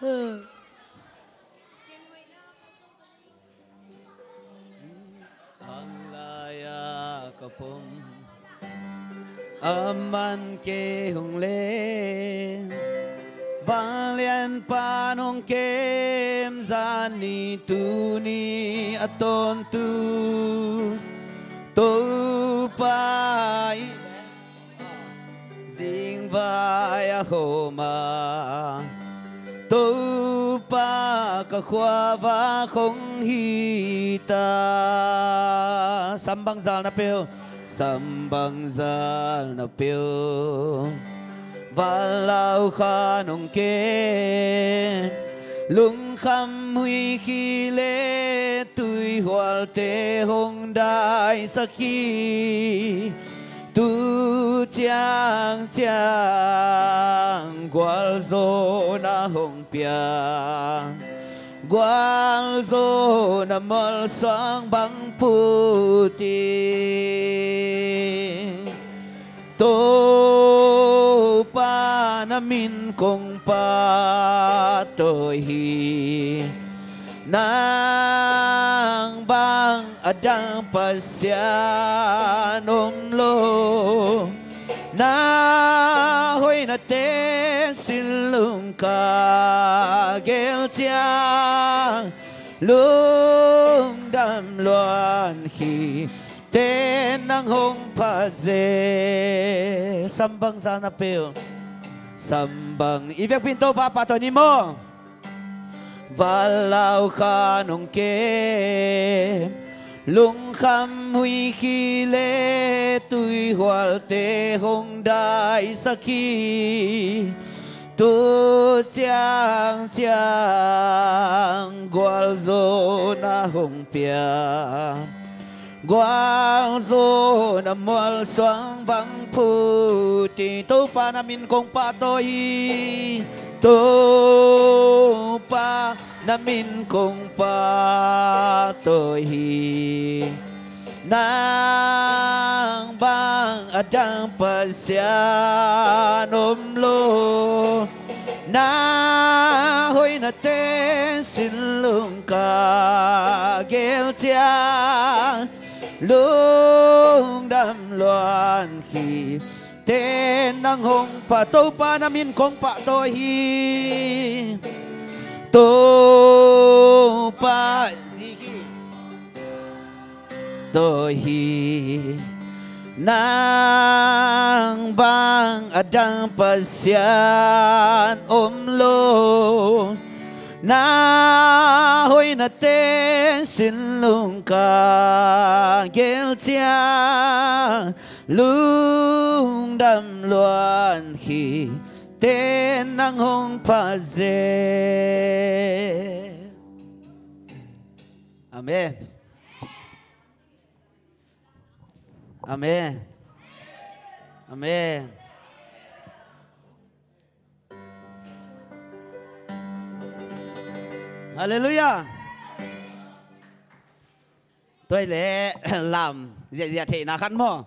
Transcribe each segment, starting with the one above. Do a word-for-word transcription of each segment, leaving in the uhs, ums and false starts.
Ang lai-ah ka pom, a man kei hong leng, vanglian pan hong kem, zan ni tuni a tawntung Topa i zingvai a hawm a, Topa ka khuavak hong hi ta. Sam bangzal na peuh, sam bangzal na peuh, vanlau khan hong kem, lungkham huih khi le tuihualte hong daisak hi. Tu ciang ciang gualzawhna hong pia, gualzawhna mualsuang bang phut hi. Topa na min kong pahtawi hi. Nang bang a dang Pasian om lo. Na hoihnate sinlung ka gel ciang, lungdam luan hi. Ten nang hong pha ze. Sam bangzal na peuh, sam bang i vekpi in Topa pahtawi ni maw. Vanlau khan hong kem, lungkham huih khi le tuihualte hong daisak hi. Tu ciang ciang gualzawhna hong pia, gualzawhna mualsuang bang phut hi. Topa na min kong pahtawi hi. Topa na min kong pahtawi hi. Nang bang a dang Pasian om lo. Na hoihnate sinlung ka gel ciang, lungdam luan hi. Ten nang hong pha, Topa na min kong pahtawi hi. Topa tawi hi. Nang bang a dang Pasian om lo. Na hoihnate sinlung ka gel ciang, lungdam luan hi. Ten nang hong pha ze. Amen. Amen. Amen. Halleluiah. Tua hi leh lam ziahziah theihna khat maw.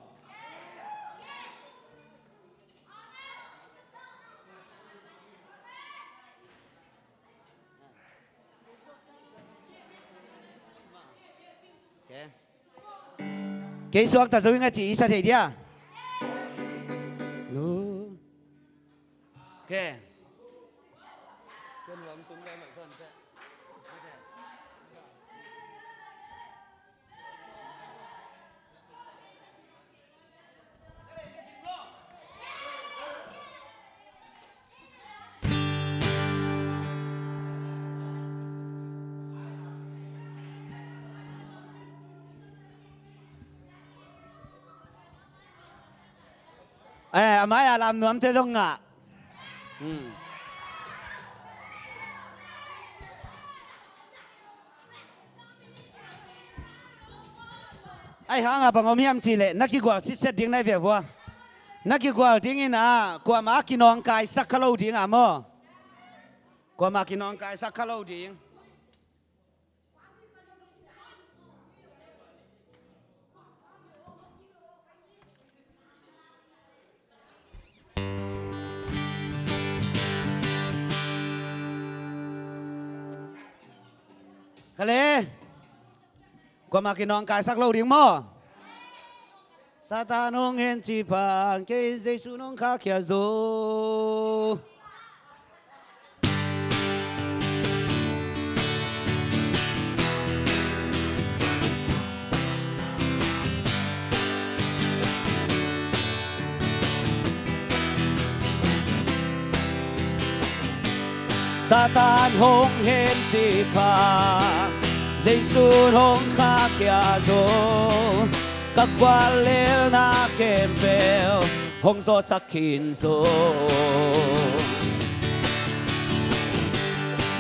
Kei suakta zo ing a ci i sa thei dia. Okay. Eh, a mai-a lam nuamte zong ngah. Hmm. Ai hanga bang om hiam cihleh na kigual sitset ding na hi ve vua. Na kigual dingin ah kuamah a kinawngkaisak kha lo ding ah maw. Kuamah a kinawngkaisak kha lo ding. Kha le. Kuamah kinawngkaisak lo ding maw? Satan hong hen cih pha, kei Jesu nong khahkhia zo. Satan hong hen cih pha, Jesu hong khahkhia zo. Ka guallelhna khempeuh hong zawhsak khin zo.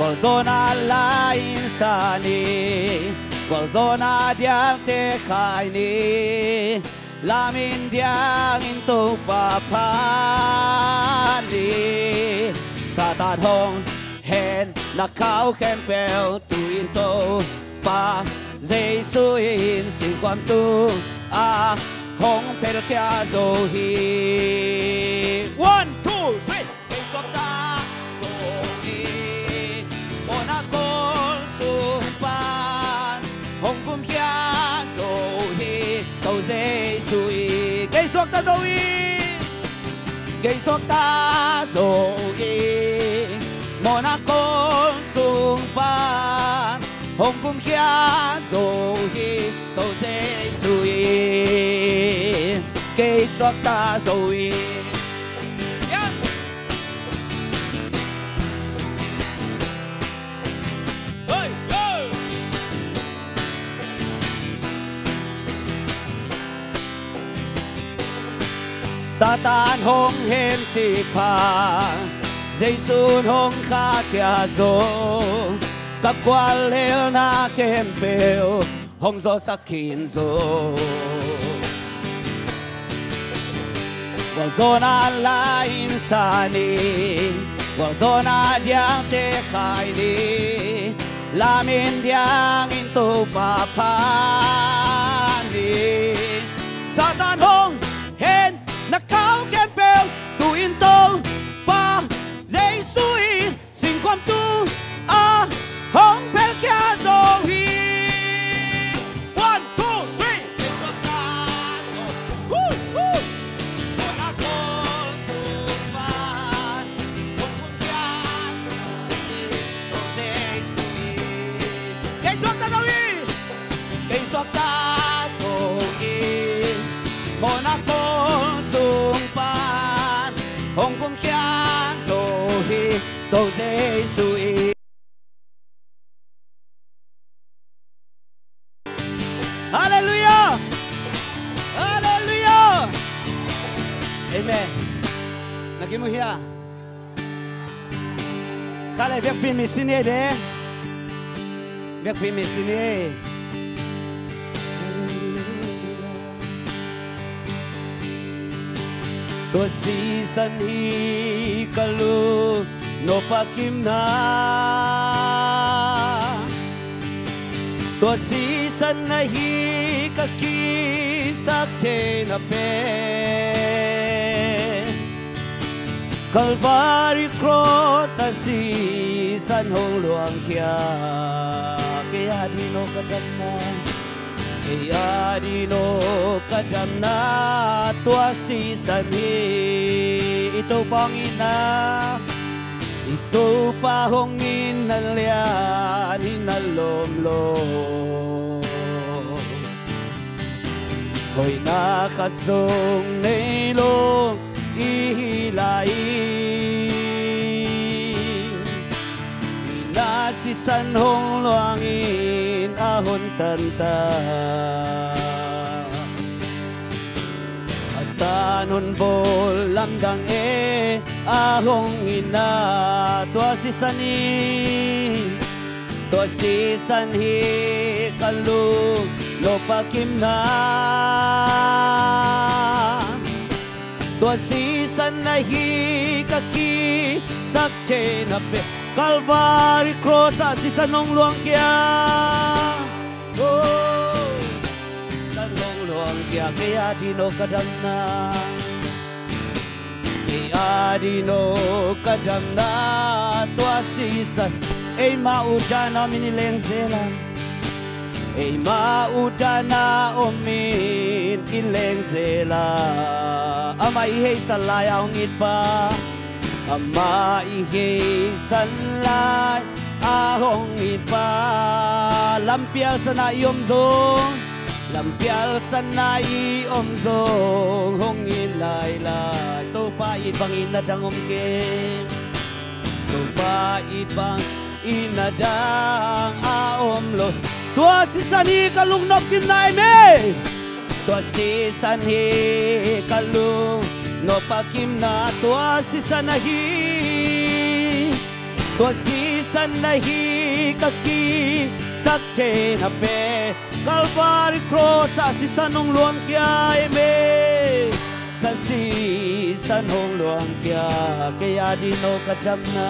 Gualzawhna lai-in sa ni, gualzawhna diakte khai ni, lamin diangin Topa phat ni. Satan hong hen na khau khempeuh tu-in Topa Jesu in singkhuam tungah hong phelkhia zo hi. One, two, three. Kei suakta zo hi, mawhna kawl sung pan hong kumkhia zo hi, Topa Jesu in. Kei suakta zo hi. Kei suakta zo hi, mawhna kawl sung pan hong kumkhia zo hi, Topa Jesu in. Kei suakta zo hi. Yeah. Hey, hey. Satan hong hen cih pha, Jesu hong khahkhia zo. Ka guallelhna khempeuh hong zawhsak khin zo. Gualzawhna lai-in sa ni, gualzawhna diakte khai ni, lamin diangin Topa phat ni. Satan hong hen na khau khempeuh tu-in Topa Jesu in singkhuam tungah hong phelkhia zo hi. One, two, three. Kei suakta zo. Hui, hui. Mawhna kawl sung pan hong kumkhia zo hi, Topa Jesu in. Kei suakta zo hi. Kei suakta zo hi, mawhna kawl sung pan hong kumkhia zo hi, Topa Jesu in. Halleluiah! Halleluiah! Amen. Na kimu hia? Kha le, biakpi mi sin hi de. Biakpi mi sin hi. Tua sisan hi ka lungnop a kimna. Tua sisan ahi ka kisak theihna pen. Calvary cross a sisan hong luangkhia. Kei a ding aw ka damna, kei a ding aw ka damna, tua sisan hi. I Topa hong itna, i Topa hong itna lian hi na lawm lo. Hoihna khat zong nei lo i hi lai. I na sisan hong luangin a hon tanta. A tan hon bawl lamdang e a hong itna tua sisan hi. Tua sisan hi ka lungnop a kimna. Tua sisan ahi ka kisak theihna pen. Calvary cross ah sisan hong luangkhia. Oh, sisan hong luangkhia. Kei a ding aw ka damna, kei a ding aw ka damna, tua sisan. Eima uh dana om in i leng zel a, eima uh dana om in i leng zel a, amah i heisan lai a hong it pa, amah i heisan lai a hong it pa, lampial sana i om zong, lampial sana i om zong hong it lai lai. Topa it bangin na dang om kei. Topa it bangin na dang a om lo. Tua sisan hi ka lungnop kimna, amen. Tua sisan hi ka lungnop a kimna, tua sisan ahi. Tua sisan ahi ka kisak theihna pen. Calvary Cross ah sisan hong luangkhia, amen. Sa sisan hong luangkhia, kei adingin aw ka damna,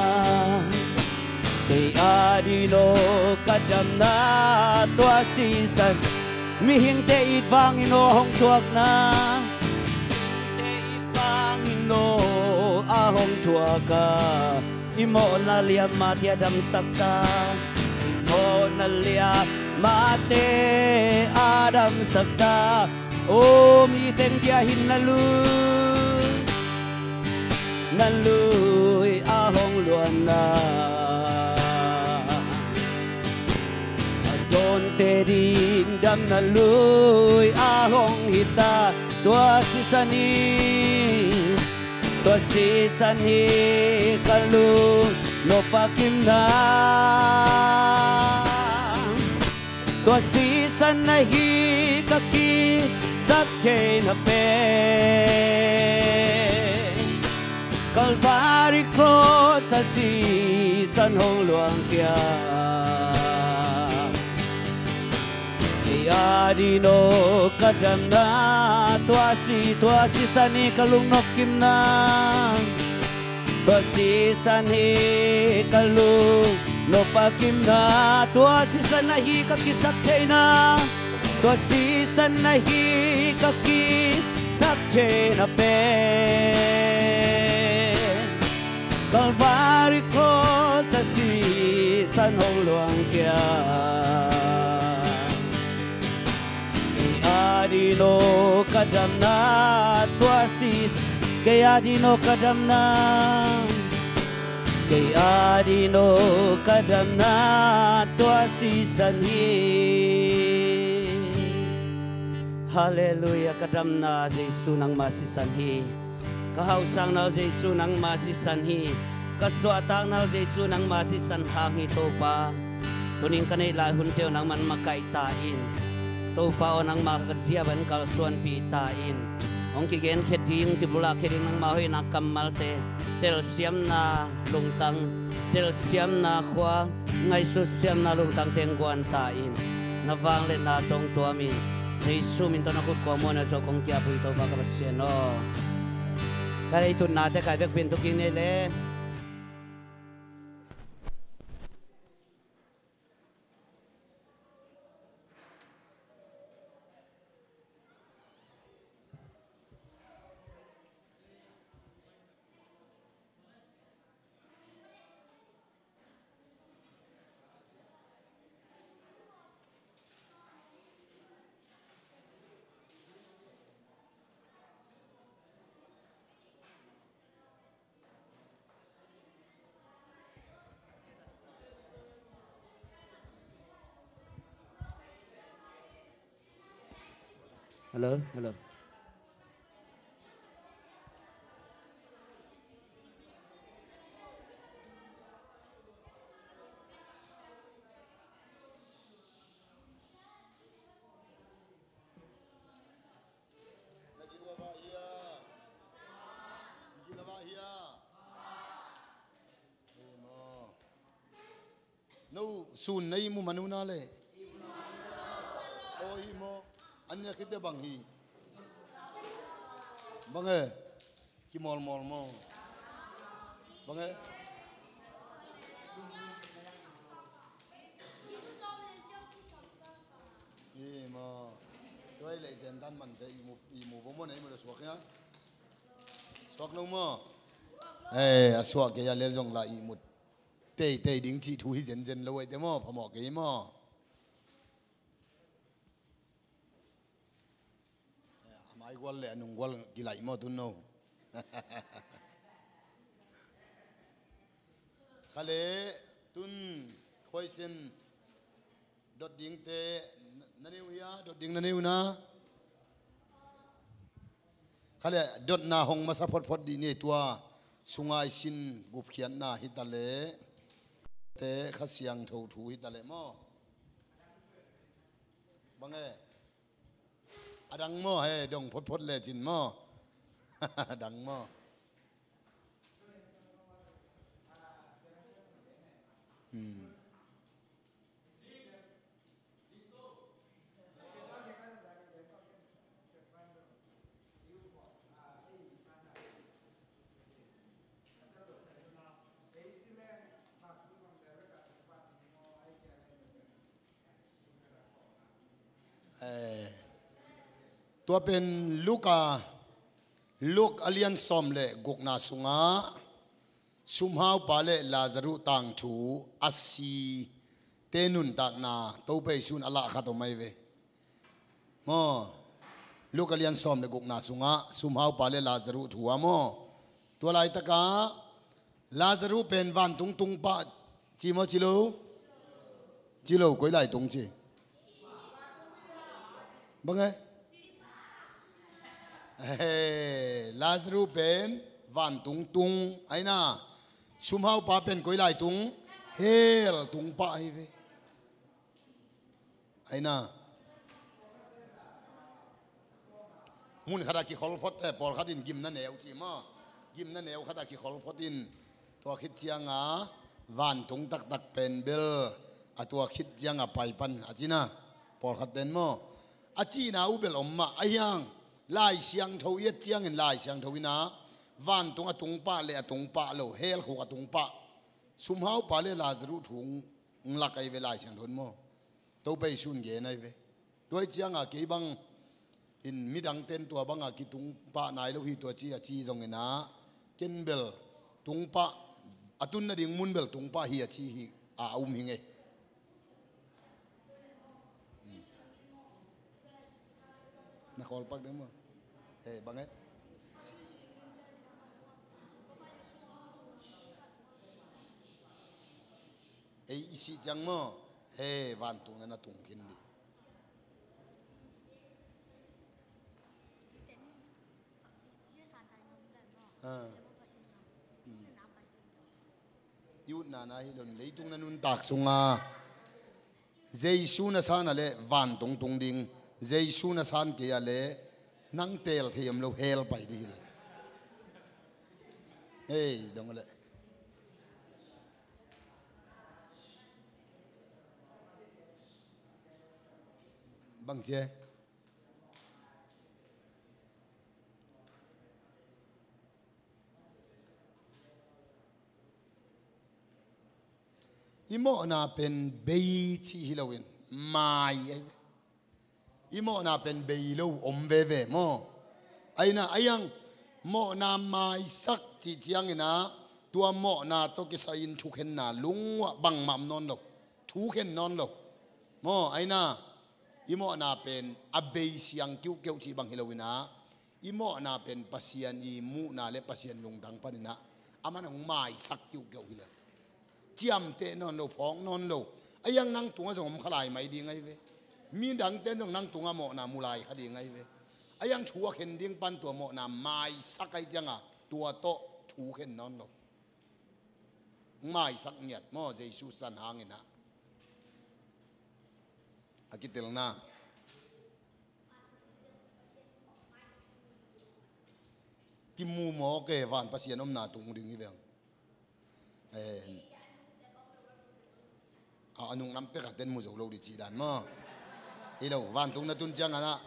kei adingin aw ka damna, tua sisan. Mihingte it vangin aw hong thuakna, mihingte it vangin aw a hong thuak a, i mawhna liamma te a damsak ta, i mawhna liamma te a damsak ta. Aw, mi teng bia hin na lui, na lui a hong luanna, a dawnte ding damna lui a hong hi ta, tua sisan hi. Tua sisan hi ka lungnop a kimna, tua sisan ahi ka kisak theihna pen. Calvary Cross ah sisan hong luangkhia, kei adingin aw ka damna, tua si, tua sisan hi ka lungnop kimna. Tua sisan hi ka lungnop a kimna, tua sisan ahi ka kisak theihna, tua sisan ahi ka kisak theihna pen. Calvary Cross ah sisan hong luangkhia, kei adingin aw ka damna, tua sis, kei adingin aw ka damna, kei adingin aw ka damna, tua sisan hi. Halleluiah, ka damna Jesu nangma sisan hi. Ka hauhsakna uh Jesu nangma sisan hi. Ka suahtakna uh Jesu nangma sisan thang hi Topa. Tunin ka neih lai hunte uh nangman makaih ta in. Topa aw, nangma ka zia bangin kalsuanpih ta in. Hong kigenkhia ding, hong kibulahkhia ding nangma hoihna kammalte, telsiamna lungtang, telsiamna khua, ngaihsutsiamna lungtang teng guan ta in. Na vangliatna tawh tuam in. Jesu min tawh na khut kua muanna zo kong kiap uh hi Topa ka Pasian aw. Ka leitutnate kai bek pen tu kik ni le. Hello, hello. Na gil uh a vah hia? I gil a vah hia? Hi maw? No sun na ihmu man uh na le. Aw, hi maw? An nia khit teh bang hi? Bang e? Kimawlmawl maw? Bang e? Hi maw? Tua i leh i ten tan man te ihmu, ihmu bo maw, na ihmu le suak hia? Suak no maw? Eh, a suak kei a lel zong la ihmut. teitei ding cih thu hi zenzen lo ahih teh maw, phamawh kei maw? A mai gual le a nung gual kilaih maw tun no? Kha le tun khuaisen dot dingte na nei uh hia? Dot ding na nei uh na? Kha le dotna hong masa photphot dih ni, tua sungai sin gupkhiatna hi ta le te Kha Siangtho thu hi ta le maw? Bang e? A dang maw, he, dong photphot lecin maw? A dang maw? Hmm. Eh, tua pen Luka, Luk a lian sawm le gukna sungah sumhaupa le Lazaru tangthu a site nuntakna Topa Jesuh in a lah khat om ahi ve. Maw, Luka lian sawm le gukna sungah sumhaupa le Lazaru thu a maw. Tua laitakah Lazaru pen vantung tung pah ci maw, ci lo? Ci lo, koi lai tung ci? Bang e? He, Lazaru pen vantung tung ahi na. Sumhaupa pen koi lai tung? Hell tung pah ahi ve. Ahi na. Mun khatah kikhol phot, eh, pawlkhat in gimna neu ci maw? Gimna neu khatah kikhol phot in, tua khit cianga vantung taktak pen bel a tua khit cianga pai pan a ci na. Pawlkhat ten maw? A cihna uh bel om mah ahi hang, Lai Siangtho i et ciangin Lai Siangtho in ah vantung a tung pah le a tung pah lo, hell khuk a tung pah, sumhaupa le Lazaru thu hong lak ahi ve Lai Siangtho in maw. Topa Jesuh in gen ahi ve. Tua hi cianga kei bang in midang ten tua banga kitung pah nai lo hi tua ci a ci zongin ah, ken bel tung pah, a tun nading mun bel tung pah hi a ci hi a, a um hi ngei. Na khawl pak ding maw? Eh, bang e? Ei i sih ciang maw? He, vantung na na tung khin ding. Ah. Hmm. I utna na hi lo in, leitung na nuntak sunga Jesu na san a le vantung tung ding, Jesu na san kei a le nang teel thei om lo, hell pai ding hi lo. Hei, dong le. Bang ci e? I mawhna pen bei cih hi loin mai ahi ve. I mawhna pen bei lo om veve maw? Ahi na, ahi hang mawhna maisak cih ciangin ah tua mawhna tawh kisai-in thukhenna lungua bangmah om nawn lo. Thukhen nawn lo. Maw, ahi na, i mawhna pen a bei siang kiuhkeuh cih bang hi loin ah, i mawhna pen Pasian i muhna le Pasian lungtang panin ah, aman hong maisak kiuhkeuh hi lo. Ciamteh nawn lo, phawk nawn lo. Ahi hang nang tungah zong om kha lai mai ding ahi ve. Midangte zong nang tungah mawhna mu lai kha ding ahi ve. Ahi hang thu a khen ding pan tua mawhna maisak ahi cianga tua tawh thukhen nawn lo. Maisak ngiat maw, Jesu san hangin ah. A kitelna. Kimu mawk e, van Pasian omna tung ding hi veng. Eh, a, a nung lam pek a ten mu zo lo ding cih dan maw? Hi lo, vantung na tun ciangin ah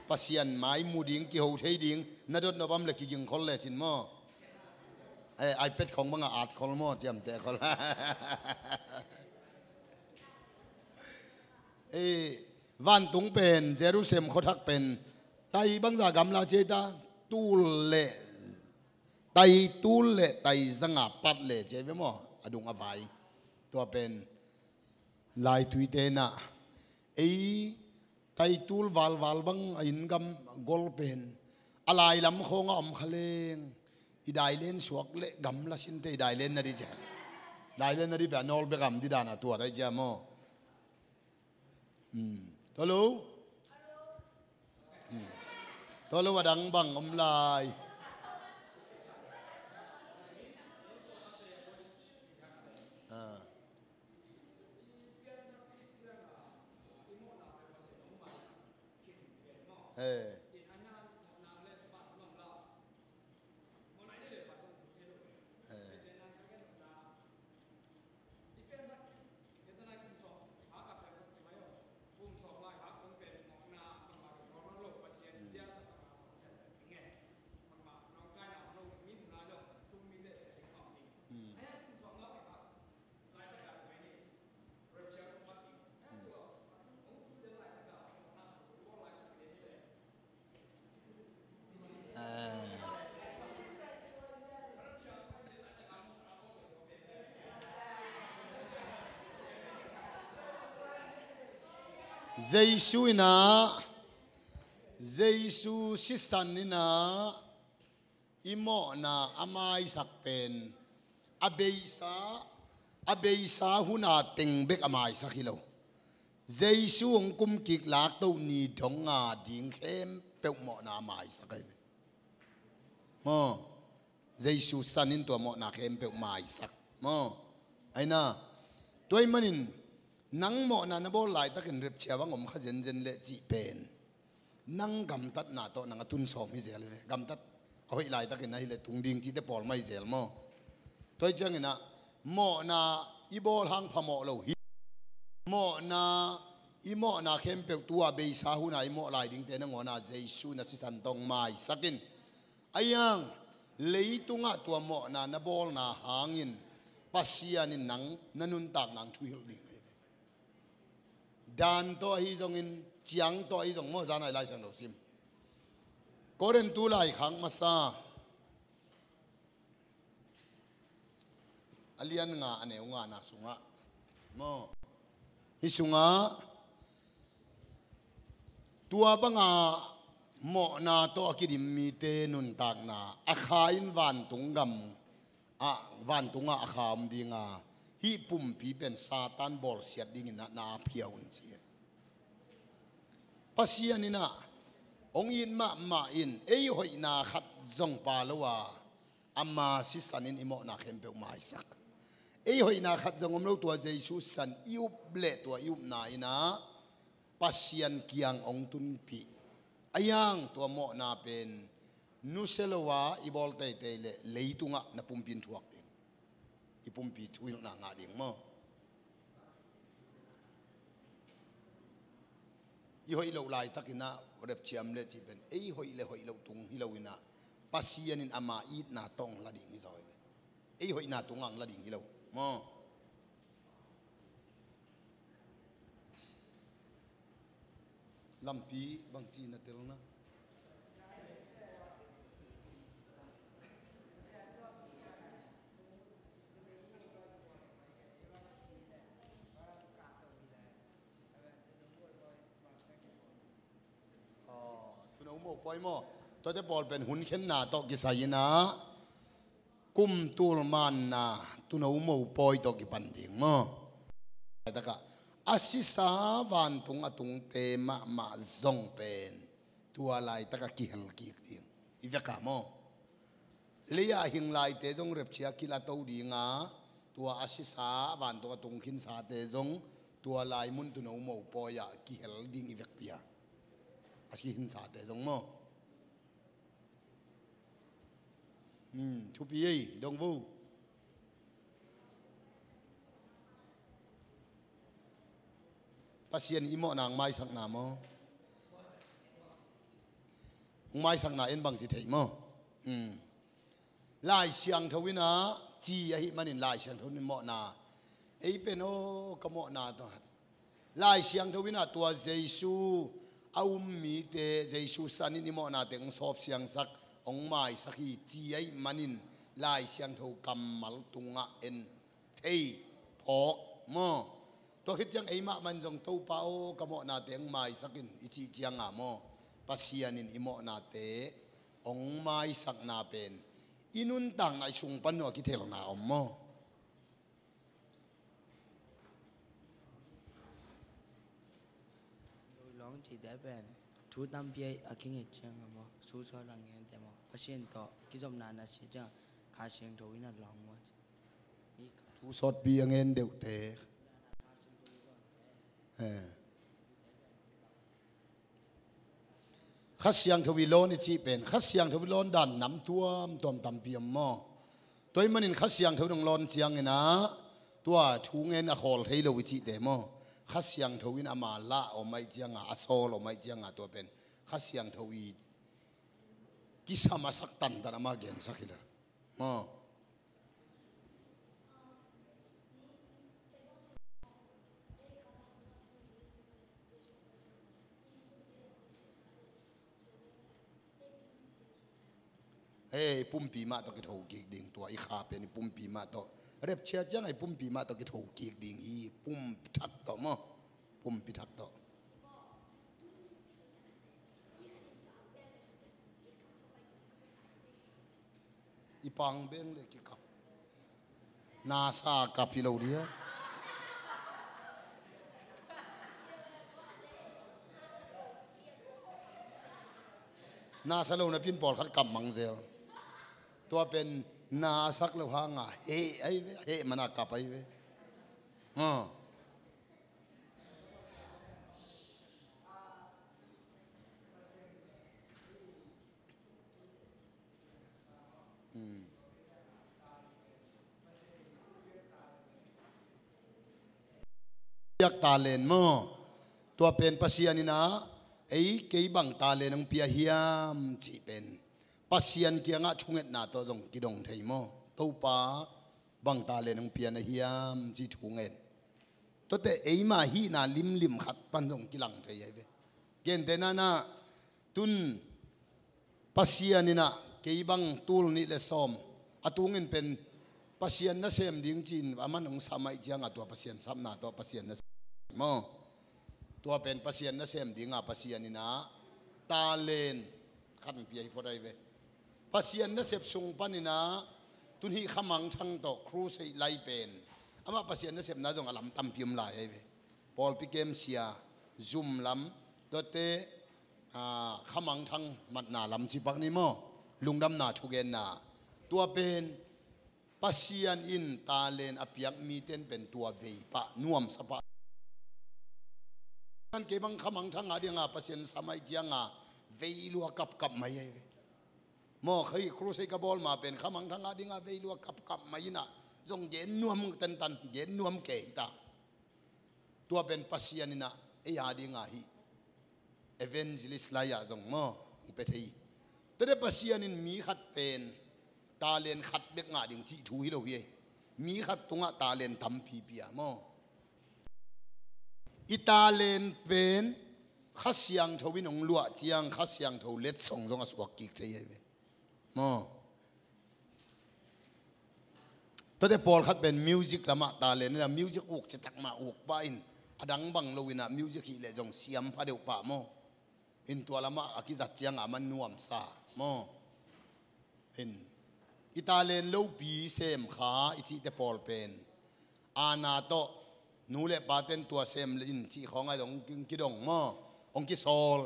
Pasian mai mu ding, kiho thei ding, na dot nop om le kiging khol lecin maw? Eh, iPad khong banga at khol maw, ciamteh khol. Eh, vantung pen, Jerusalem khuathak pen, tai bangza gamla ci ei ta, tul le, tai tul le tai zanga pat le ci ei ve maw? a dung a vai. Tua pen laituite inah ei taitul valval bang a inn gam gol pen a lailam khawngah om kha leng i dailen suak le gamla sinte i dailen na di cia. Dailen na di pia nawl bek am di dana tua dai cia maw? Tua lo. Tua lo a dang bang om lai. Jesu inah, Jesu sisan inah i mawhna a maisak pen a beisa, a beisa huna teng bek a maisak hi lo. Jesu hong kumkik laktoh ni donga ding khempeuh mawhna a maisak ahi ve. Maw? Jesu sanin tua mawhna khempeuh maisak. Maw? Aina, tua ih manin nang mawhna na bawl laitakin repcia bang om kha zenzen leh cih pen nang gamtatna tawh nang a tun sawm hi zel hi ve. Gamtat a hoih laitakin ahileh tung ding cihte pawl mah hi zel maw? Tua ih cianginah mawhna i bawl hang phamawh lo hi. Mawhna, i mawhna khempeuh tua beisa huna i mawh lai dingte nangawnah Jesu na sisan tawh maisakin, a iang leitungah tua mawhna na bawlna hangin Pasian in nang na nuntak nang thuhilh ding ahi ve. Dan tawh ahi zongin, ciang tawh ahi zong maw, zan ai Lai Siangtho sim. Korintu laikhak masa a lian nga a neu ngana sungah maw, hih sungah tua banga mawhna tawh a kidim mite nuntakna a kha in vantung gam ah, vantungah a kha om dinga, hih pumpi pen Satan bawlsiat dingin na, na a phia un ci. Pasian inah hong it mahmah in ei hoihna khat zong pha lo a, ama sisan in i mawhna khempeuh maisak. Ei hoihna khat zong om lo, tua Jesu sisan i up leh tua i upna inah Pasian kiang hong tunpih. A iang tua mawhna pen nusia lo a i bawl teitei leh leitungah na pumpi in thuak ding. I pumpi thuhilhna ngah ding maw? I hoih loh laitakinah repciam le cih pen ei hoih le hoih loh tung hi loinah Pasian in ama itna tawh hong la ding hi zaw hi ve. Ei hoihna tungah hong la ding hi lo maw? Lampi bangci na telna. Aw, tuuno mopawi maw? Tuate pawl pen hun khenna tawh kisai inah kum tul manna tuuno mopawi tawh kipan ding maw? Laitakah a sisa vantung a tungte mahmah zong pen tua laitakah kihel kik ding i veka maw? Lei-ah hing laite zong repcia kilato dinga, tua a sisa vantung a tung khinsate zong tua lai mun tuuno mopawi ah kihel ding i vekpi a, a si khinsate zong maw? Hmm, thupi ei dong vo. Pasian i mawhna hong maisakna maw? Hong maisakna en bangci thei maw? Hmm. Lai Siangtho inah ci ahih manin Lai Siangtho in mawhna ei pen aw ka mawhna tawh Lai Siangtho inah tua Jesu a um mite, Jesu sanin i mawhnate hong sawp siangsak, hong maisak hi ci ahih manin Lai Siangtho kammal tungah en ei phawk maw? Tua khit ciang eimah man zong Topa aw, ka mawhnate hong maisak in i cih cianga maw, Pasian in i mawhnate hong maisakna pen i nuntakna i sung pan zong a kithelna om maw? Lawng cihte pen thu tampi a kinget cianga maw, thu sawt a ngente maw, Pasian tawh kizopna na si cianga Kha Siangtho in a lawng maw? Thu sawtpi a ngen deuhte. Eh. Kha Siangtho i lawn i cih pen, Kha Siangtho i lawn dan nam tuamtuam tampi om maw? Tua ahih manin Kha Siangtho in hong lawn ciangin ah, tua thu ngen a khawl thei lo i cihte maw? Kha Siangtho in ama lah om ahih cianga, a sawl om ahih cianga, tua pen Kha Siangtho i kisam a sak tantan ama gensak hi lo maw? Hei, i pumpi mah tawh kitho kik ding, tua i kha pen i pumpi mah tawh. Rapture ciang a i pumpi mah tawh kitho kik ding hi, pum thak tawh maw? Pumpi thak tawh. I pang beng le kikap. Nasa kap hi lo dia. Nasa lo napi in pawlkhat kap mang zel. Tua pen nasak lo hanga heh ahi ve, heh mana kap ahi ve. Ah. Hmm. Piak talent maw? Tua pen Pasian in ah, ei kei bang talent hong pia hiam cih pen Pasian kiangah thungetna tawh zong kidong thei maw? Topa, bang talent hong pia na hiam cih thungen. Tuate eima hihna limlim khat pan zong kilang thei ahi ve. Gentehna in ah, tun Pasian in ah kei bang tul nih le sawm, a tungin pen Pasian nasem ding ci-in a man hong sam ahih cianga, tua Pasian sapna tawh Pasian nasem maw? Tua pen Pasian nasem dinga Pasian in ah talent khat hong pia hi phot ahi ve. Pasian nasep sung panin ah tun hih khamangthang tawh crusade lai pen amah Pasian nasepna zong a lam tampi om lai ahi ve. Pawlpi kem sia, zum lam, tuate, ah, khamangthang matna lam cipak ni maw? Lungdamna thugenna. Tua pen Pasian in talent a piak mite in pen tua vei pah nuamsa pah. Kan kei bang khamangthang a dinga Pasian sam ahih cianga vei lua kapkap mai ahi ve. Maw, kha hih crusade ka bawl ma pen khamangthang a dinga vei lua kapkap mai in ah zong gen nuam tantan, gen nuam kei ta. Tua pen Pasian in ah ei a dinga hih evangelist lai-ah zong maw hong pia thei. Tuate Pasian in mi khat pen talent khat bek ngah ding cih thu hi lo hi. Mi khat tungah talent tampi pia maw? I talent pen Kha Siangtho in hong luah ciang Kha Siangtho letsong zong a suak kik thei ahi ve. Maw? Tuate pawlkhat pen music lamah talent in ah music uk citak mah uk pah in, a dang bang lo in ah music hih leh zong siam pha deuh pah maw? In tua lamah a kizat cianga a man nuamsa maw? In i talent lopi sem kha i cihte pawl pen aana tawh nu le paten tua sem in cih khawng ah zong hong kidong maw? Hong kisawl.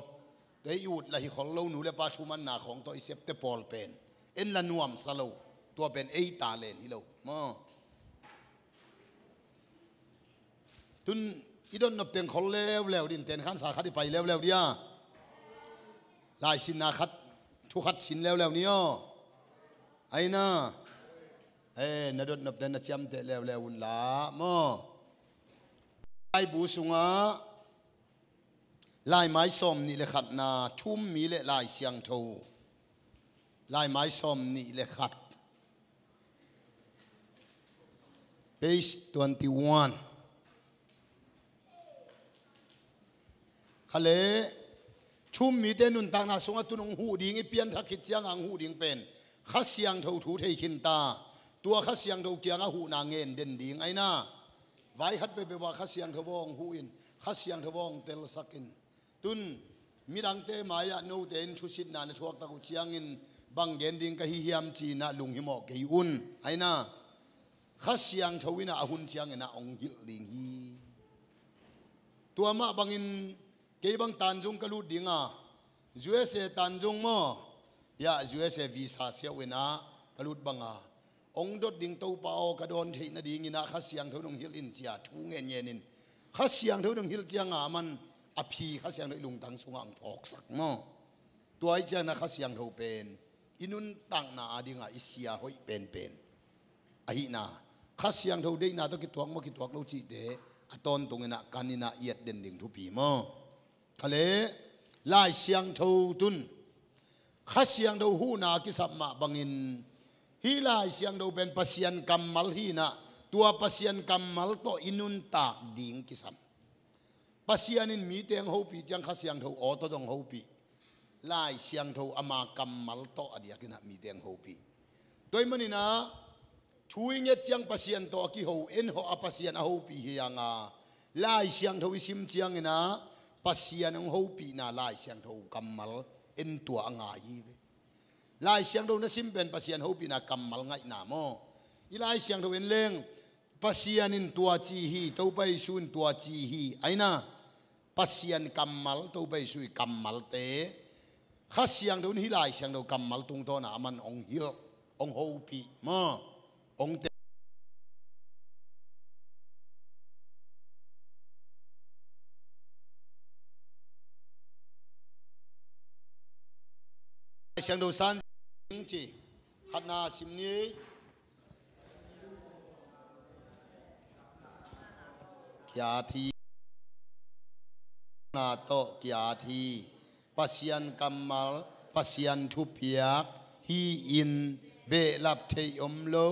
Tua i ut lah hi khol lo, nu le pa thumanna khawng tawh i septe pawl pen en la nuamsa lo. Tua pen ei talent hi lo maw? Tun i dotnop teng khol leuleu din, ten khansa khat i pai leuleu dia. Laisinna khat, thu khat sin leuleu ni aw. Aina. Eh, na dotnop teng na ciamteh leuleu un la maw? Laibu sungah Laimai sawm nih le khatna, Thu-um Mi le Lai Siangtho. Laimai sawm nih le khat. Page twenty-one. Kha le, thu-um mite nuntakna sungah tun hong huh ding, i pianthak khit cianga hong huh ding pen Kha Siangtho thu thei khin ta. Tua Kha Siangtho kiangah huhna ngen den ding aina. Vai khat peuhpeuh ah Kha Siangtho hong huh in, Kha Siangtho hong telsak in. Tun midangte mai-ah note in thusitna na thuaktak uh ciangin bang gen ding ka hi hiam ci-in ah lunghimawh kei un aina. Kha Siangtho in ah a hun ciangin ah hong hilh ding hi. Tua mah bangin kei bang Tanzung ka lut ding a, U S A Tanzung maw, ya U S A visa siau in ah ka lut bang a, hong dot ding Topa aw ka dawn theih nadingin ah Kha Siangtho in hong hilh in ci-a thu ngenngen in, Kha Siangtho in hong hilh ciangin ah aman a phi Kha Siangtho i lungtang sungah hong phawksak maw. Tua ahih ciangin ah Kha Siangtho pen i nuntakna adingin i sia hoih penpen ahihna, Kha Siangtho deihna tawh kituak maw kituak lo cihte a tawntungin ah kan in ah i et den ding thupi maw. Kha leh Lai Siangtho tun Kha Siangtho huhna a kisap mah bangin hih Lai Siangtho pen Pasian kammal hi-in ah tua Pasian kammal tawh i nuntak ding kisam. Pasian in mite hong hopih ciang Kha Siangtho aw tawh zong hopih. Lai Siangtho ama kammal tawh a diakin ah mite hong hopih. Tua ahih manin ah thu i nget ciang Pasian tawh a kiho, en hawh a Pasian a hopih hi hang a, Lai Siangtho i sim ciangin ah Pasian hong hopihna Lai Siangtho kammal en tua a ngai hi ve. Lai Siangtho na sim pen Pasian hopihna kammal ngaihna maw. I Lai Siangtho en leng Pasian in tua ci hi, Topa Jesu in tua ci hi aina. Pasian kammal, Topa Jesu i kammalte Kha Siangtho in hih Lai Siangtho kammal tungtawn ah aman hong hilh, hong hopih maw, hong te. Lai Siangtho san ci khatna sim ni. Ki-at hi. Na tawh ki-at hi. Pasian kammal, Pasian thupiak hi-in behlap theih om lo,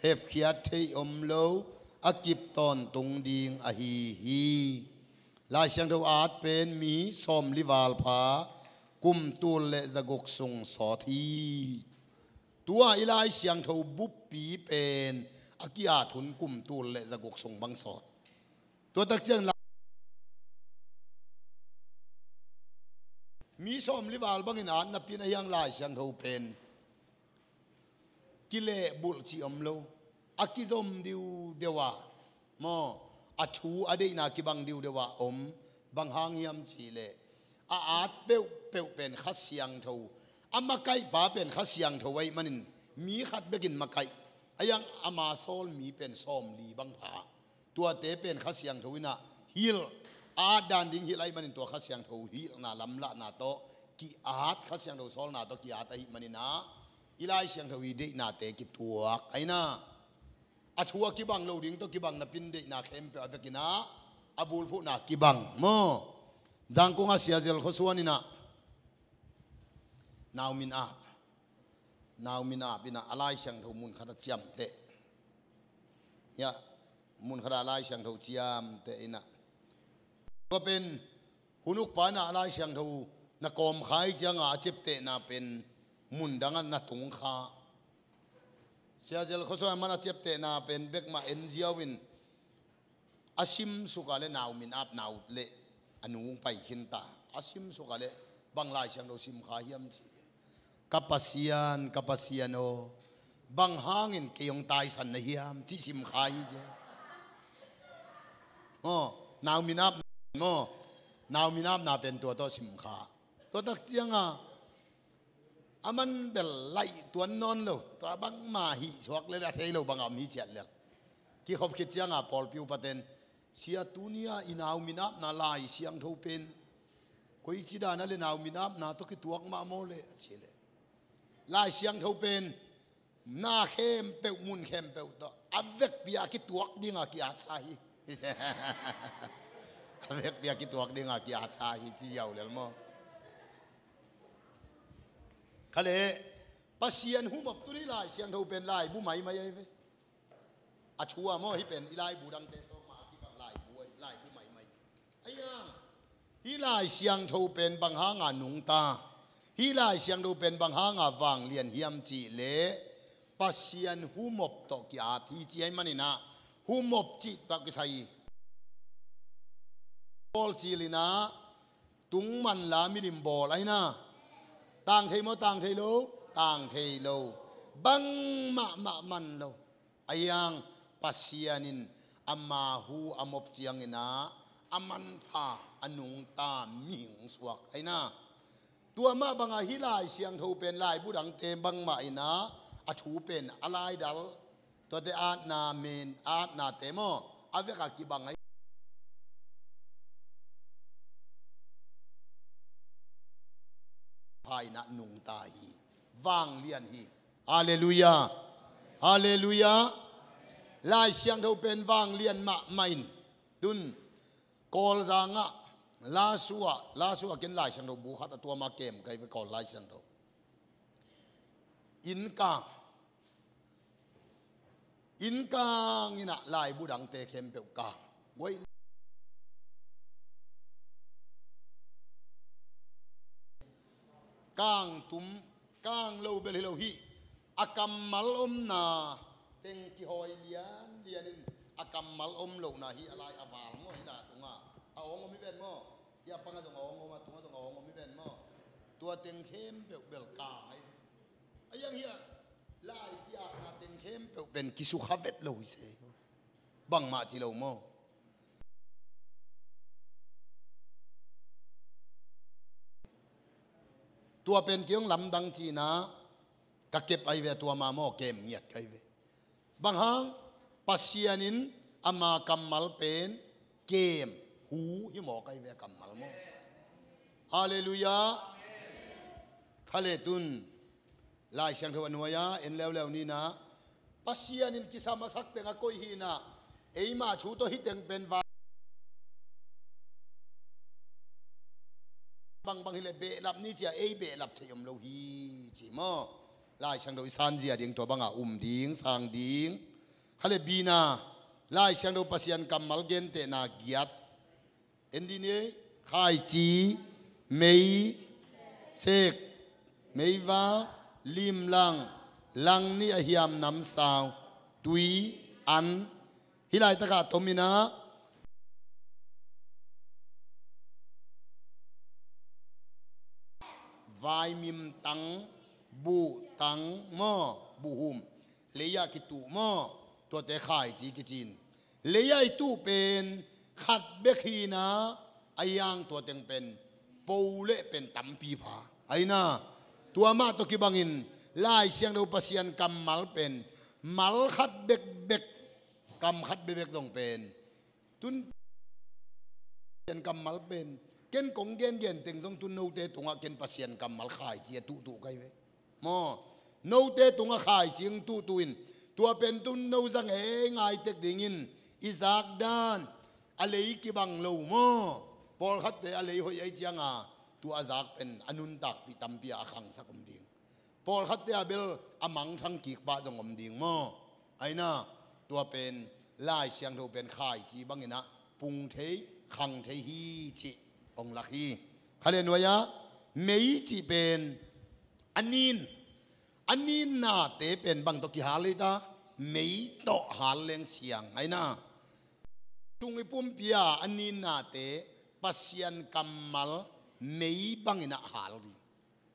hepkhiat theih om lo, a kip tawntung ding ahi hi. Lai Siangtho at pen mi sawmli val pha, kum tul le zaguk sung sawt hi. Tua i Lai Siangtho buppi pen a ki-at hun kum tul le zaguk sung bang sawt. Tua tak ciang la-, mi sawmli val bangin at napi-in a hiang Lai Siangtho pen kilehbulh cih om lo, a kizom diudeu a, maw, a thu a deihna kibang diudeu a om. Bang hang hiam cih leh a at peuhpeuh pen Kha Siangtho, a makaihpa pen Kha Siangtho ahih manin mi khat bekin makaih, a hiang ama sawl mi pen sawmli bang pha. Tuate pen Kha Siangtho in ah hilh, a at dan ding hilh ahih manin tua Kha Siangtho hilhna lamlahna tawh ki-at, Kha Siangtho sawlna tawh ki-at ahih manin ah i Lai Siangtho i deihnate kituak aina. A thu a kibang lo ding tawh kibang napi-in deihna khempeuh a vekin ah a bulphuhna kibang maw. Zangkong ah Sia Zel Khua Suan in ah Nau Min Ap, Nau Min Ap in ah a Lai Siangtho mun khat a ciamteh. Ya, mun khat a Lai Siangtho ciamteh in ah, tua pen hun uk pa in ah a Lai Siangtho na kawm kha hi ciangin a ciaptehna pen mun dang ah na tung kha. Sia Zel Khua Suan in a ciaptehna pen bek mah en ziau in, a simsuk a leh Nau Min Ap nau leh a nu hong pai khin ta. A simsuk a leh bang Lai Siangtho sim kha hiam cih leh, ka Pasian, ka Pasian aw, bang hangin kei hong taisan na hiam cih sim kha hi ci. Maw, Nau Min Ap maw, Nau Min Ap na pen tua tawh sim kha. Tua tak ciangin a man bel laih tuan nawn lo, tua bangmah hih suak lel a thei lo bang a om hi ciat lel. Kikhop khit ciangin pawlpi upaten, "Sia, tuni-a i Nau Min Apna Lai Siangtho pen koici dan a leh Nau Min Apna tawh kituak mah maw leh?" a ci leh, Lai Siangtho pen na khempeuh, mun khempeuh tawh a vekpi-a kituak dingin ki-atsa hi. A vekpi-a kituak dingin ki-atsa hi ci ziau lel maw. Kha leh Pasian humop tuni Lai Siangtho pen laibu maimai ahi ve. A thu a maw, hih pen i laibu dangte tawh mah a kibang laibu ahi, laibu maimai. Ahi hang, hih Lai Siangtho pen bang hanga nungta, hih Lai Siangtho pen bang hanga vanglian hiam cih leh, Pasian humop tawh ki-at hi ci ahih manin ah, humop cih tawh kisai hi. Paul cil in ah, tung man la milim bawl ahi na. Tang thei maw, tang thei lo? Tang thei lo. Bangmah mah man lo. Ahi hang Pasian in ama hu a mop ciangin ah, a manpha, a nungta mihing suak ahi na. Tua mah bangah hih Lai Siangtho pen laibu dangte bangmah in ah, a thu pen a laidal, tuate atna men, atnate maw, a vekah kibang ahi. Pha in ah nungta hi. Vanglian hi. Halleluiah. Halleluiah. Lai Siangtho pen vanglian mahmah in. Tun Kawlzang ah, Lasuah, Lasuah ken Lai Siangtho bu khat a tuam a kem ka hi ve, Kawl Lai Siangtho. Inn kang, inn kang in ah laibu dangte khempeuh kang. Guai kang tum, kang lo bel hi lo hi. A kammal omna teng kihawi lianlian in, a kammal om lohna hi a lai a val maw, hi la tungah a awng om hi ven maw? Hi a pangah zong a awng om, a tungah zong a awng om hi ven maw? Tua teng khempeuh bel kang ahi ve. A yang hi a lai ki-atna teng khempeuh pen kisukha vet lo hi se. Bangmah ci lo maw? Tua pen kei hong lamdang cihna ka kep ahi ve, tua mah maw, kem ngiat ka hi ve. Bang hang? Pasian in ama kammal pen kem, hu hi mawk ahi ve, a kammal maw. Halleluiah. Kha le tun Lai Siangtho a nuai-ah en leuleu ni in ah, Pasian in kisam a sak teng a koih hi in ah, eima thu tawh hih teng pen va bangbang hileh behlap ni ci a, ei behlap theih om lo hi ci maw? Lai Siangtho i sanzia ding tua bangah um ding, sang ding. Kha le bina, Lai Siangtho Pasian kammal gentehna giat. En dih ni ei, khaici, mei, sek, meivak, limlang, langnih a hiam namsau, tui, an. Hih laitakah tom in ah vaimim tang, buh tang maw, buhhum, lei-ah kituh maw, tuate khaici kici in. Lei-ah i tuh pen khat bek hi in ah, a hiang tua teng pen po le pen tampi pha ahi na. Tua mah tawh kibangin Lai Siangtho Pasian kammal pen mal khat bekbek, kam khat bekbek zong pen tun Pasian kammal pen ken kong gengen teng zong tun note tungah ken Pasian kammal khaici a tuhtuh ka hi ve. Maw, note tungah khaici hong tuhtuh in, tua pen tun no zang ei ngai tek dingin i zak dan a lei kibang lo maw. Pawlkhatte a lei hoih ahi cianga tua a zak pen a nuntakpih tampi a khangsak om ding. Pawlkhatte a bel a mangthang kik pah zong om ding maw. Ahi na, tua pen Lai Siangtho pen khaici bangin ah pung thei, khang thei hi cih hong lak hi. Kha le nuai-ah mei cih pen a nin, a ninnate pen bang tawh kihal hi ta? Mei tawh hal leng siang ahi na. Sung i pumpi a a ninnate Pasian kammal mei bangin ah hal ding.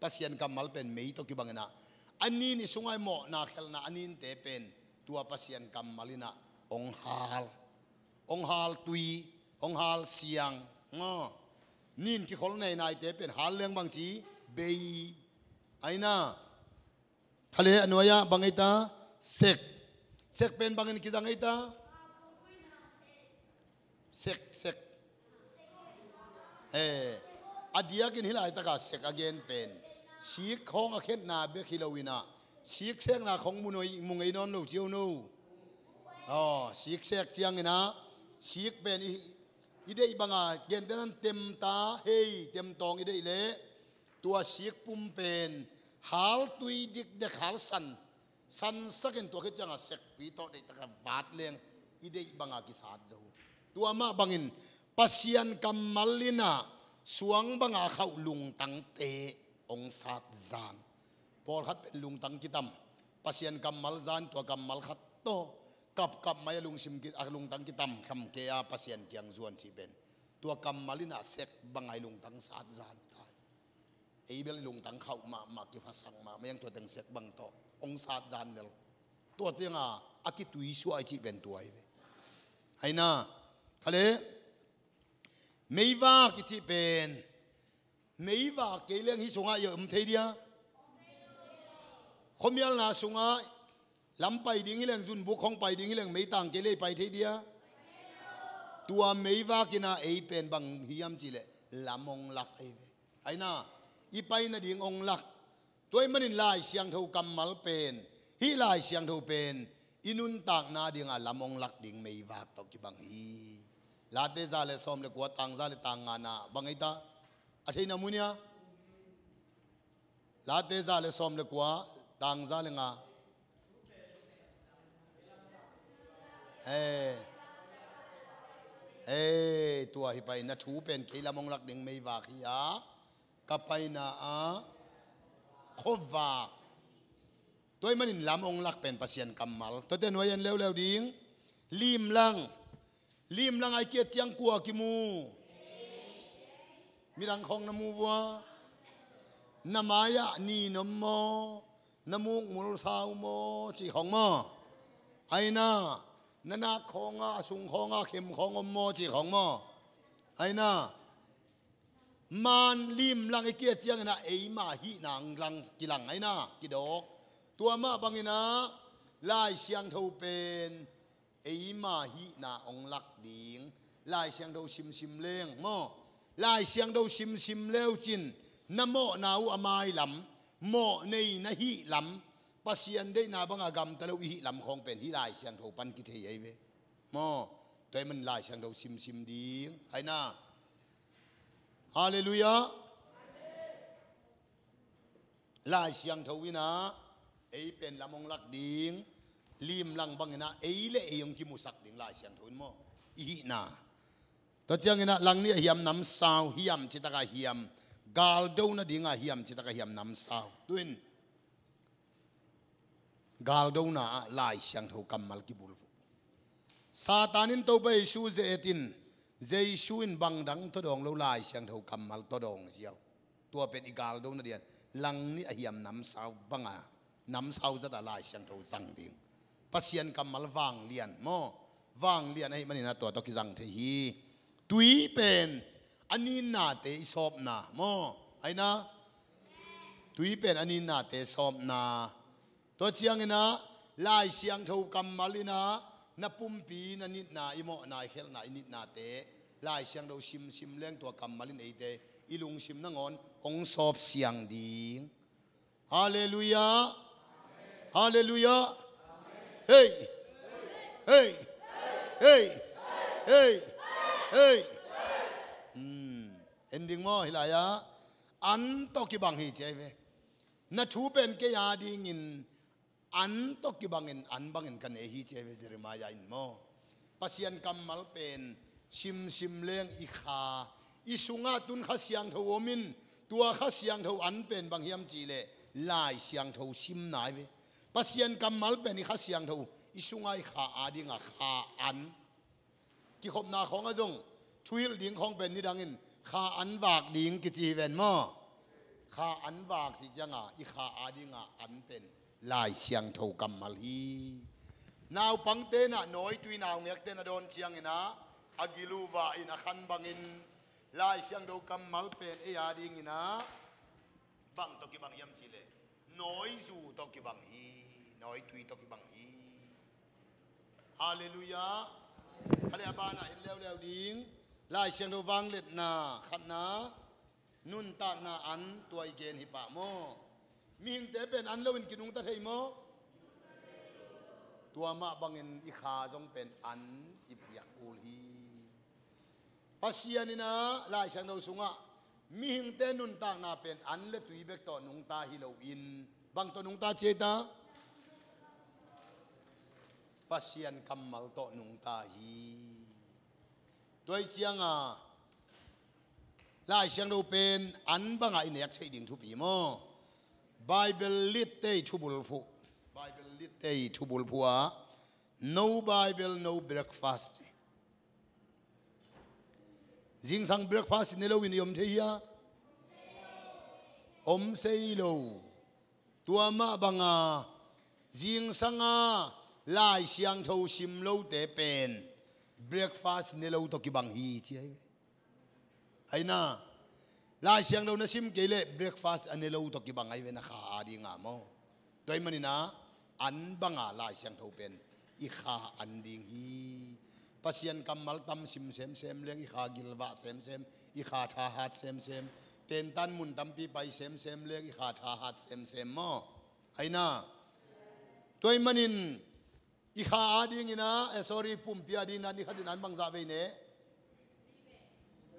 Pasian kammal pen mei tawh kibangin ah, a nin i sungah i mawhna khelhna a ninte pen tua Pasian kammal in ah hong hal, hong hal tui, hong hal siang. Aw, nin kikhol nainaite pen hal leng bangci, bei ahi na. Kha le a nuai-ah bang ei ta? Sek. Sek pen bangin kizang ei ta? Sek, sek. Eh, a diakin hih laitakah sek a gen pen sik khawng a khetna bek hi lo in ah, sik sekna khawng mu ngei, mu ngei nawn lo cio no. Aw, sik sek ciangin ah, sik pen i, i deih banga gentehna in temta, hei, temtawng i deih leh tua sik pum pen hal tui dikdek, hal san, sansakin tua khit cianga sekpi tawh deihtakin vat leng i deih banga kisat zo. Tua mah bangin Pasian kammal in ah suang banga khauh lungtangte hong sat zan. Pawlkhat pen lungtang kitam, Pasian kammal zan, tua kammal khat tawh kapkap mai a lungsim ki, a lungtang kitamkham kei a Pasian kiang zuan cih pen tua kammal in a sek bang a i lungtang sat zan ta hi. Ei bel i lungtang khauh mahmah, kiphasak mahmah, yang tua teng sek bang tawh hong sat zan lel. Tua teng a, a kituisuah i cih pen tua hi ve. Aina, khale, meivak i cih pen, meivak kei leng hih sungah i om thei dia? Khuamialna sungah lam pai ding hi leng, zunbuk hong pai ding hi leng, meitang kei lei pai thei dia? Tua meivak in a ei pen bang hiam cih leh lam hong lak ahi ve. Aina, i pai nading hong lak. Tua ahih manin Lai Siangtho kammal pen, hih Lai Siangtho pen i nuntakna ding a lam hong lak ding meivak tawh kibang hi. Late za le sawm le kua, tang za le tang nga na bang ei ta? A theihna mu nia? Late za le sawm le kua, tang za le nga. Ei, ei, tua hi pai, na thu pen kei lam hong lak ding meivak hi a, ka paina a khuavak. Tua ahih manin lam hong lak pen Pasian kammal. Tuate nuai en leuleu ding. Limlang. Limlang a i kiat ciang kua kimu? Midang khawng na mu vua? Na mai-ah nin om maw? Na muk mulsau maw? Cih khawng maw? Aina, na nak khawngah, a sung khawngah khem khawng om maw? Cih khawng maw? Aina, man limlang i kiat ciangin a eima hihna hong lang, kilang aina, kidawk. Tua mah bangin a Lai Siangtho pen eima hihna hong lak ding. Lai Siangtho simsim leng maw? Lai Siangtho simsim leucin na mawhna uh a mailam, mawh nei na hihlam, Pasian deihna banga gamta lo i hihlam khawng pen hih Lai Siangtho pan kithei ahi ve. Maw? Tua ahih manin Lai Siangtho simsim ding. Aina. Halleluiah. Lai Siangtho in a ei pen lam hong lak ding, limlang bangin a ei le ei hong kimusak ding Lai Siangtho in maw? I hihna. Tua ciangin a langnih a hiam namsau, hiam citak a hiam, galdo nading a hiam citak a hiam namsau. Tu in galdona ah Lai Siangtho kammal kibulphuh. Satan in Topa Jesu ze-etin, Jesu in bangdang tawdawng lo, Lai Siangtho kammal tawdawng ziau. Tua pen i galdona dian langnih a hiam namsau banga, namsau zata Lai Siangtho zang ding. Pasian kammal vanglian maw? Vanglian ahih manin a tua tawh kizang thei hi. Tui pen a ninnate i sawpna maw? Aina, tui pen a ninnate sawpna. Tua ciangin a Lai Siangtho kammal in a na pumpi, na nitna, i mawhna, i khelhna, i nitnate Lai Siangtho simsim leng tua kammal in eite i lungsim nangawn hong sawp siang ding. Halleluiah. Halleluiah. Hei. Hei. Hei. Hei. Hei. Hmm. En ding maw, hih lai-ah an tawh kibang hi ci ahi ve. Na thu pen kei a dingin an tawh kibangin an bangin ka nei hi ci ahi ve Jeremiah in maw. Pasian kammal pen simsim leng i kha, i sungah tun Kha Siangtho om in, tua Kha Siangtho an pen bang hiam cihleh Lai Siangtho simna ahi ve. Pasian kammal pen i Kha Siangtho, i sungah i kha a dinga kha an. Kikhopna khawngah zong thuhilh ding khawng pen nidangin kha an vak ding kici hi ven maw? Kha an vak cih cianga i kha a dinga an pen Lai Siangtho kammal hi. Naupangte nah nawitui naungekte na dawn ciangin ah a gil uh vah in a khan bangin Lai Siangtho kammal pen ei a dingin ah bang tawh kibang hiam cihleh nawizu tawh kibang hi. Nawitui tawh kibang hi. Halleluiah. Khale a banah en leuleu ding. Lai Siangtho vangliatna khatna, nuntakna an, tua i gen hi pah maw? Mihingte pen an loin kinungta thei maw? Tua mah bangin i kha zong pen an i piak kul hi. Pasian in ah Lai Siangtho sungah mihingte nuntakna pen an le tui bek tawh nungta hi loin bang tawh nungta ci ei ta? Pasian kammal tawh nungta hi. Tua hi cianga Lai Siangtho pen an banga i nek theih ding thupi maw? Bible litte i thubulphuh. Bible Tei thubul phua, no Bible, no breakfast. Zingsang breakfast ne lo in i om thei hia? Om sei lo. Tua mah banga zingsanga Lai Siangtho sim lote pen breakfast ne lo tawh kibang hi ci ahi ve. Aina, Lai Siangtho na sim kei leh breakfast a ne lo tawh kibang ahi ve, na kha a dinga maw. Tua ahih maninah an banga Lai Siangtho pen i kha an ding hi. Pasian kammal tam sim semsem leng i kha gilvah semsem, i kha thahat semsem, tentan mun tampi pai semsem leng i kha thahat semsem maw. Aina, tua ahih manin i kha a dinginah, eh, sorry, pumpi a dinginah ni khatin an bangzah vei ne?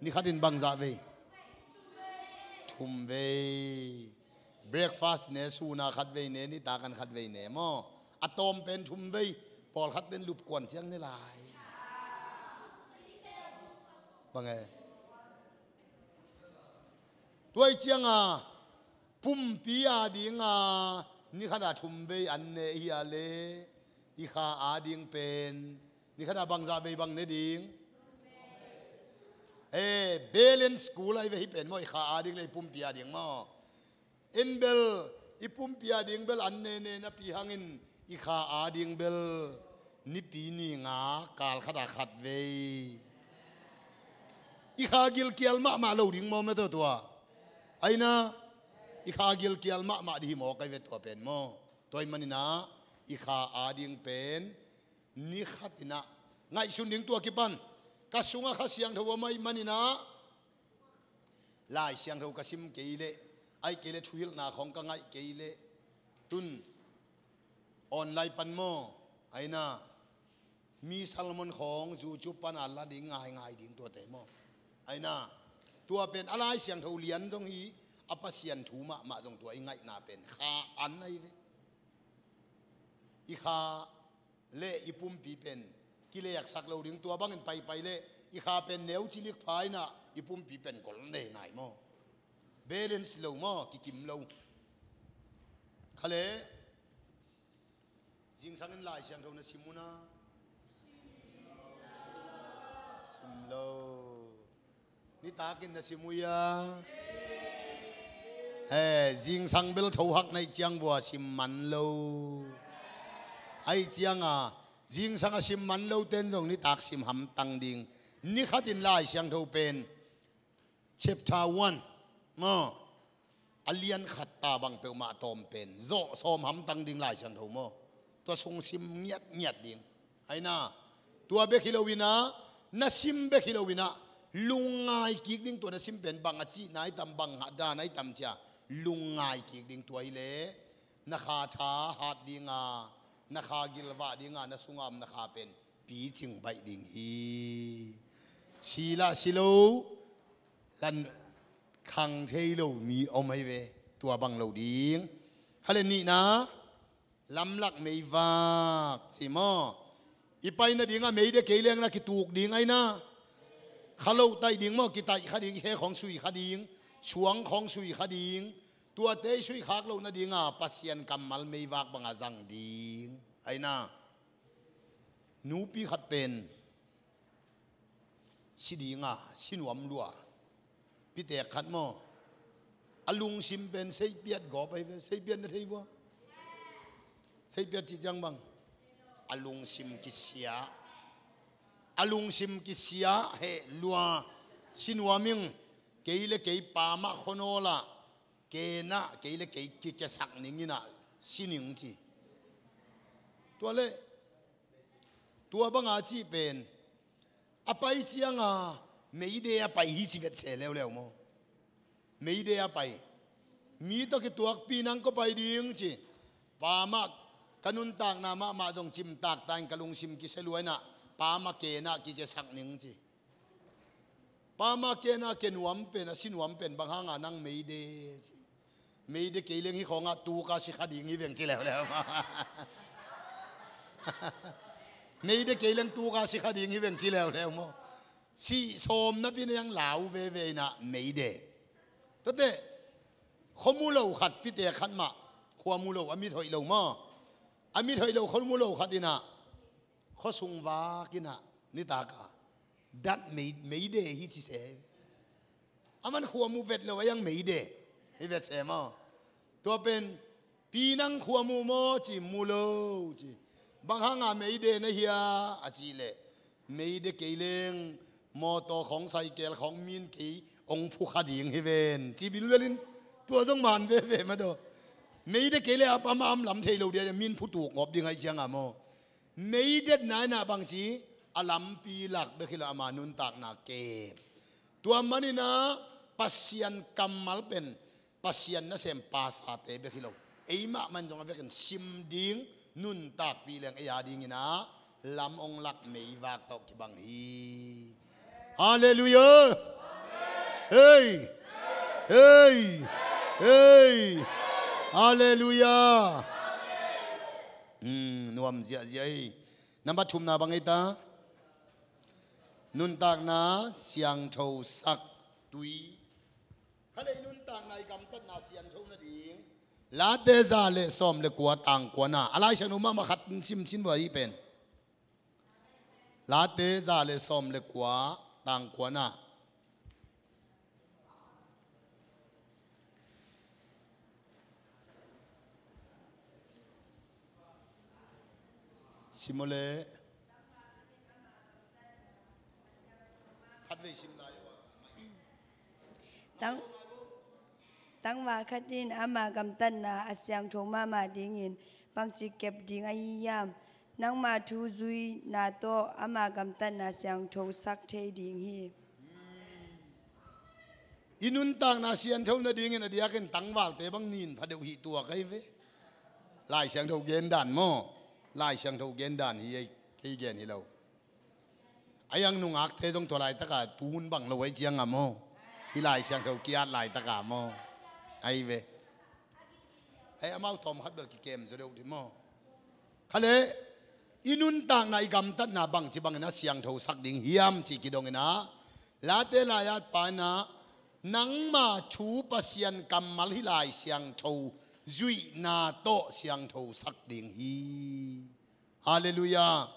Ni khatin bangzah vei? Thum vei. Breakfast ne, suna khat vei ne, nitak an khat vei ne maw. A tawm pen thum vei. Pawlkhat pen lupkuan ciang ne lai. Bang e. Tua ahih cianga pumpi a dinga ni khata thum vei an ne hi a le, i kha a ding pen ni khata bangzah vei bang ne ding? Eh, balance kul ahi ve hih pen maw, i kha a ding le i pumpi a ding maw. En bel i pumpi a ding bel an nene napi hangin i kha a ding bel nipi ni nga kal khata khat vei. I kha gilkial mahmah lo ding maw mete tua. Aina, i kha gilkial mahmah dih hi mawk ahi ve tua pen maw. Tua ahih maninah i kha a ding pen ni khatinah ngaihsun ding tua kipan. Ka sungah Kha Siangtho om ahih maninah Lai Siangtho ka sim kei leh, ahih kei leh thuhilhna khawng ka ngaih kei leh, tun online pan maw, aina, mi sermon khawng YouTube pana la ding ngaingai ding tuate maw. Aina, tua pen a Lai Siangtho lian zong hi, a Pasian thu mahmah zong tua i ngaihna pen kha an ahi ve. I kha le i pumpi pen kileksak lo ding, tua bangin paipai le i kha pen neu cilik pha inah i pumpi pen gol nei nai maw. Balance lo maw, kikim lo. Kha le zingsangin Lai Siangtho na sim uh na? Sim lo. Nitakin na sim uh ia? Eh, zingsang bel thohak na hih ciang vua sim man lo. Ahih cianga zingsang a sim man lo ten zong nitak sim hamtang ding. Ni khatin Lai Siangtho pen chapter one maw, a lian khat ta bang peuhmah tawm pen zawh sawm hamtang ding Lai Siangtho maw. Tua sung sim ngiatngiat ding. Aina, tua bek hi loinah, na sim bek hi loinah, lungngai kik ding, tua na sim pen bang a cihna hi tam, bang a dana hi tam cia lungngai kik ding. Tua hileh na kha thahat dinga, na kha gilvah dinga, na sunga om na kha pen picing baih ding hi. Si lah si lo, lan khang thei lo mi om ahi ve. Tua bang lo ding. Kha le nihna, lamlak meivak ci maw. I pai nadingah meide kei leng na kituk ding aina. Kha lo taih ding maw, kitaih kha ding, i khe khawng sui kha ding, suang khawng sui kha ding. Tuate i sui khak loh nadinga Pasian kammal meivak banga zang ding aina. Nupi khat pen si dinga, si nuam lua. Pitek khat maw. A lungsim pen seipiat gawp ahi ve, seipiat na thei vua. Seipiat cih ciang bang. A lungsim kisia. A lungsim kisia heh lua. Si nuam ing, kei le kei pamah khonawlah. Kenah kei le kei kikesak ninginah si ning ci. Tua le tua banga cih pen a pai cianga meide a pai hi ci vetse leuleu maw. Meide a pai. Mi tawh kituakpi nang kua pai ding ci. Pamah ka nuntakna mahmah zong cimtak ta in ka lungsim kisia lua inah pamah kenah kikesak ning ci. Pamah kenah ke nuam pen, a si nuam pen bang hanga nang meide ci. Meide kei leng hi khawngah tuka si kha ding hi veng ci leuleu maw. Meide kei leng tuka si kha ding hi veng ci leuleu maw. Si sawm napi na iang lau veve inah meide. Tate, khua mu lo khat, pitek khat mah, khua mu lo a mit hoih lo maw. A mit hoih lo, khuamu lo khat in ah, khuasung vak in ah, nitak a, dat mei, meide hi ci se. A man khuamu vet lo, a iang meide hi vet se maw. Tua pen, pi nang khuamu maw ci, mu lo ci. Bang hanga meide na hia a cih leh, meide kei leng mawtaw khawng, saikel khawng, min kei hong phu kha ding hi ven ci bilbel in, tua zong man veve mah tawh. Meide kei leh a pam a am lam thei lo dia, min phu tuk ngawp ding ahih cianga maw. Meidetna in ah bangci, a lampi lak bek hi lo, ama nuntakna kem. Tua manin ah Pasian kammal pen Pasian nasem pasate bek hi lo, eimah man zong a vekin sim ding, nuntakpih leng ei a dingin ah lam hong lak meivak tawh kibang hi. Halleluiah. Hei. Hei. Hei. Halleluiah. Hmm, nuam ziahziah hi. Nambat thumna bang ei ta? Nuntakna siangthosak tui. Khalei nuntakna i gamtatna siangtho nading. Late za le sawm le kua tang kuana. A Lai Siangtho mahmah khat sim cin vua hi pen. Late za le sawm le kua tang kuana. Simole. Khatvei sim lai uh a. Tang, tangval khat in ama gamtatna a siangtho mahmah dingin bangci kep ding ahi hiam? Nangma thu zuina tawh ama gamtatna siangthosak thei ding hi. I nuntakna siangtho nadingin a diakin tangvalte bang nin pha deuh hi tuak ahi ve. Lai Siangtho gen dan maw? Lai Siangtho gen dan hi ei, kei gen hi lo. A iang nungakte zong tua laitaka tuhun bang lo ahi cianga maw? Hih Lai Siangtho ki-at laitaka maw? Ahi ve. Ai, amau tawm khat bel kikem zaw deuh dih maw? Khaleh, i nuntakna i gamtatna bangci bangin a siangthosak ding hiam ci kidongin ah, Late lai-at pa in ah, nangma thu Pasian kammal hih Lai Siangtho zuihna tawh siangthosak ding hi. Halleluiah.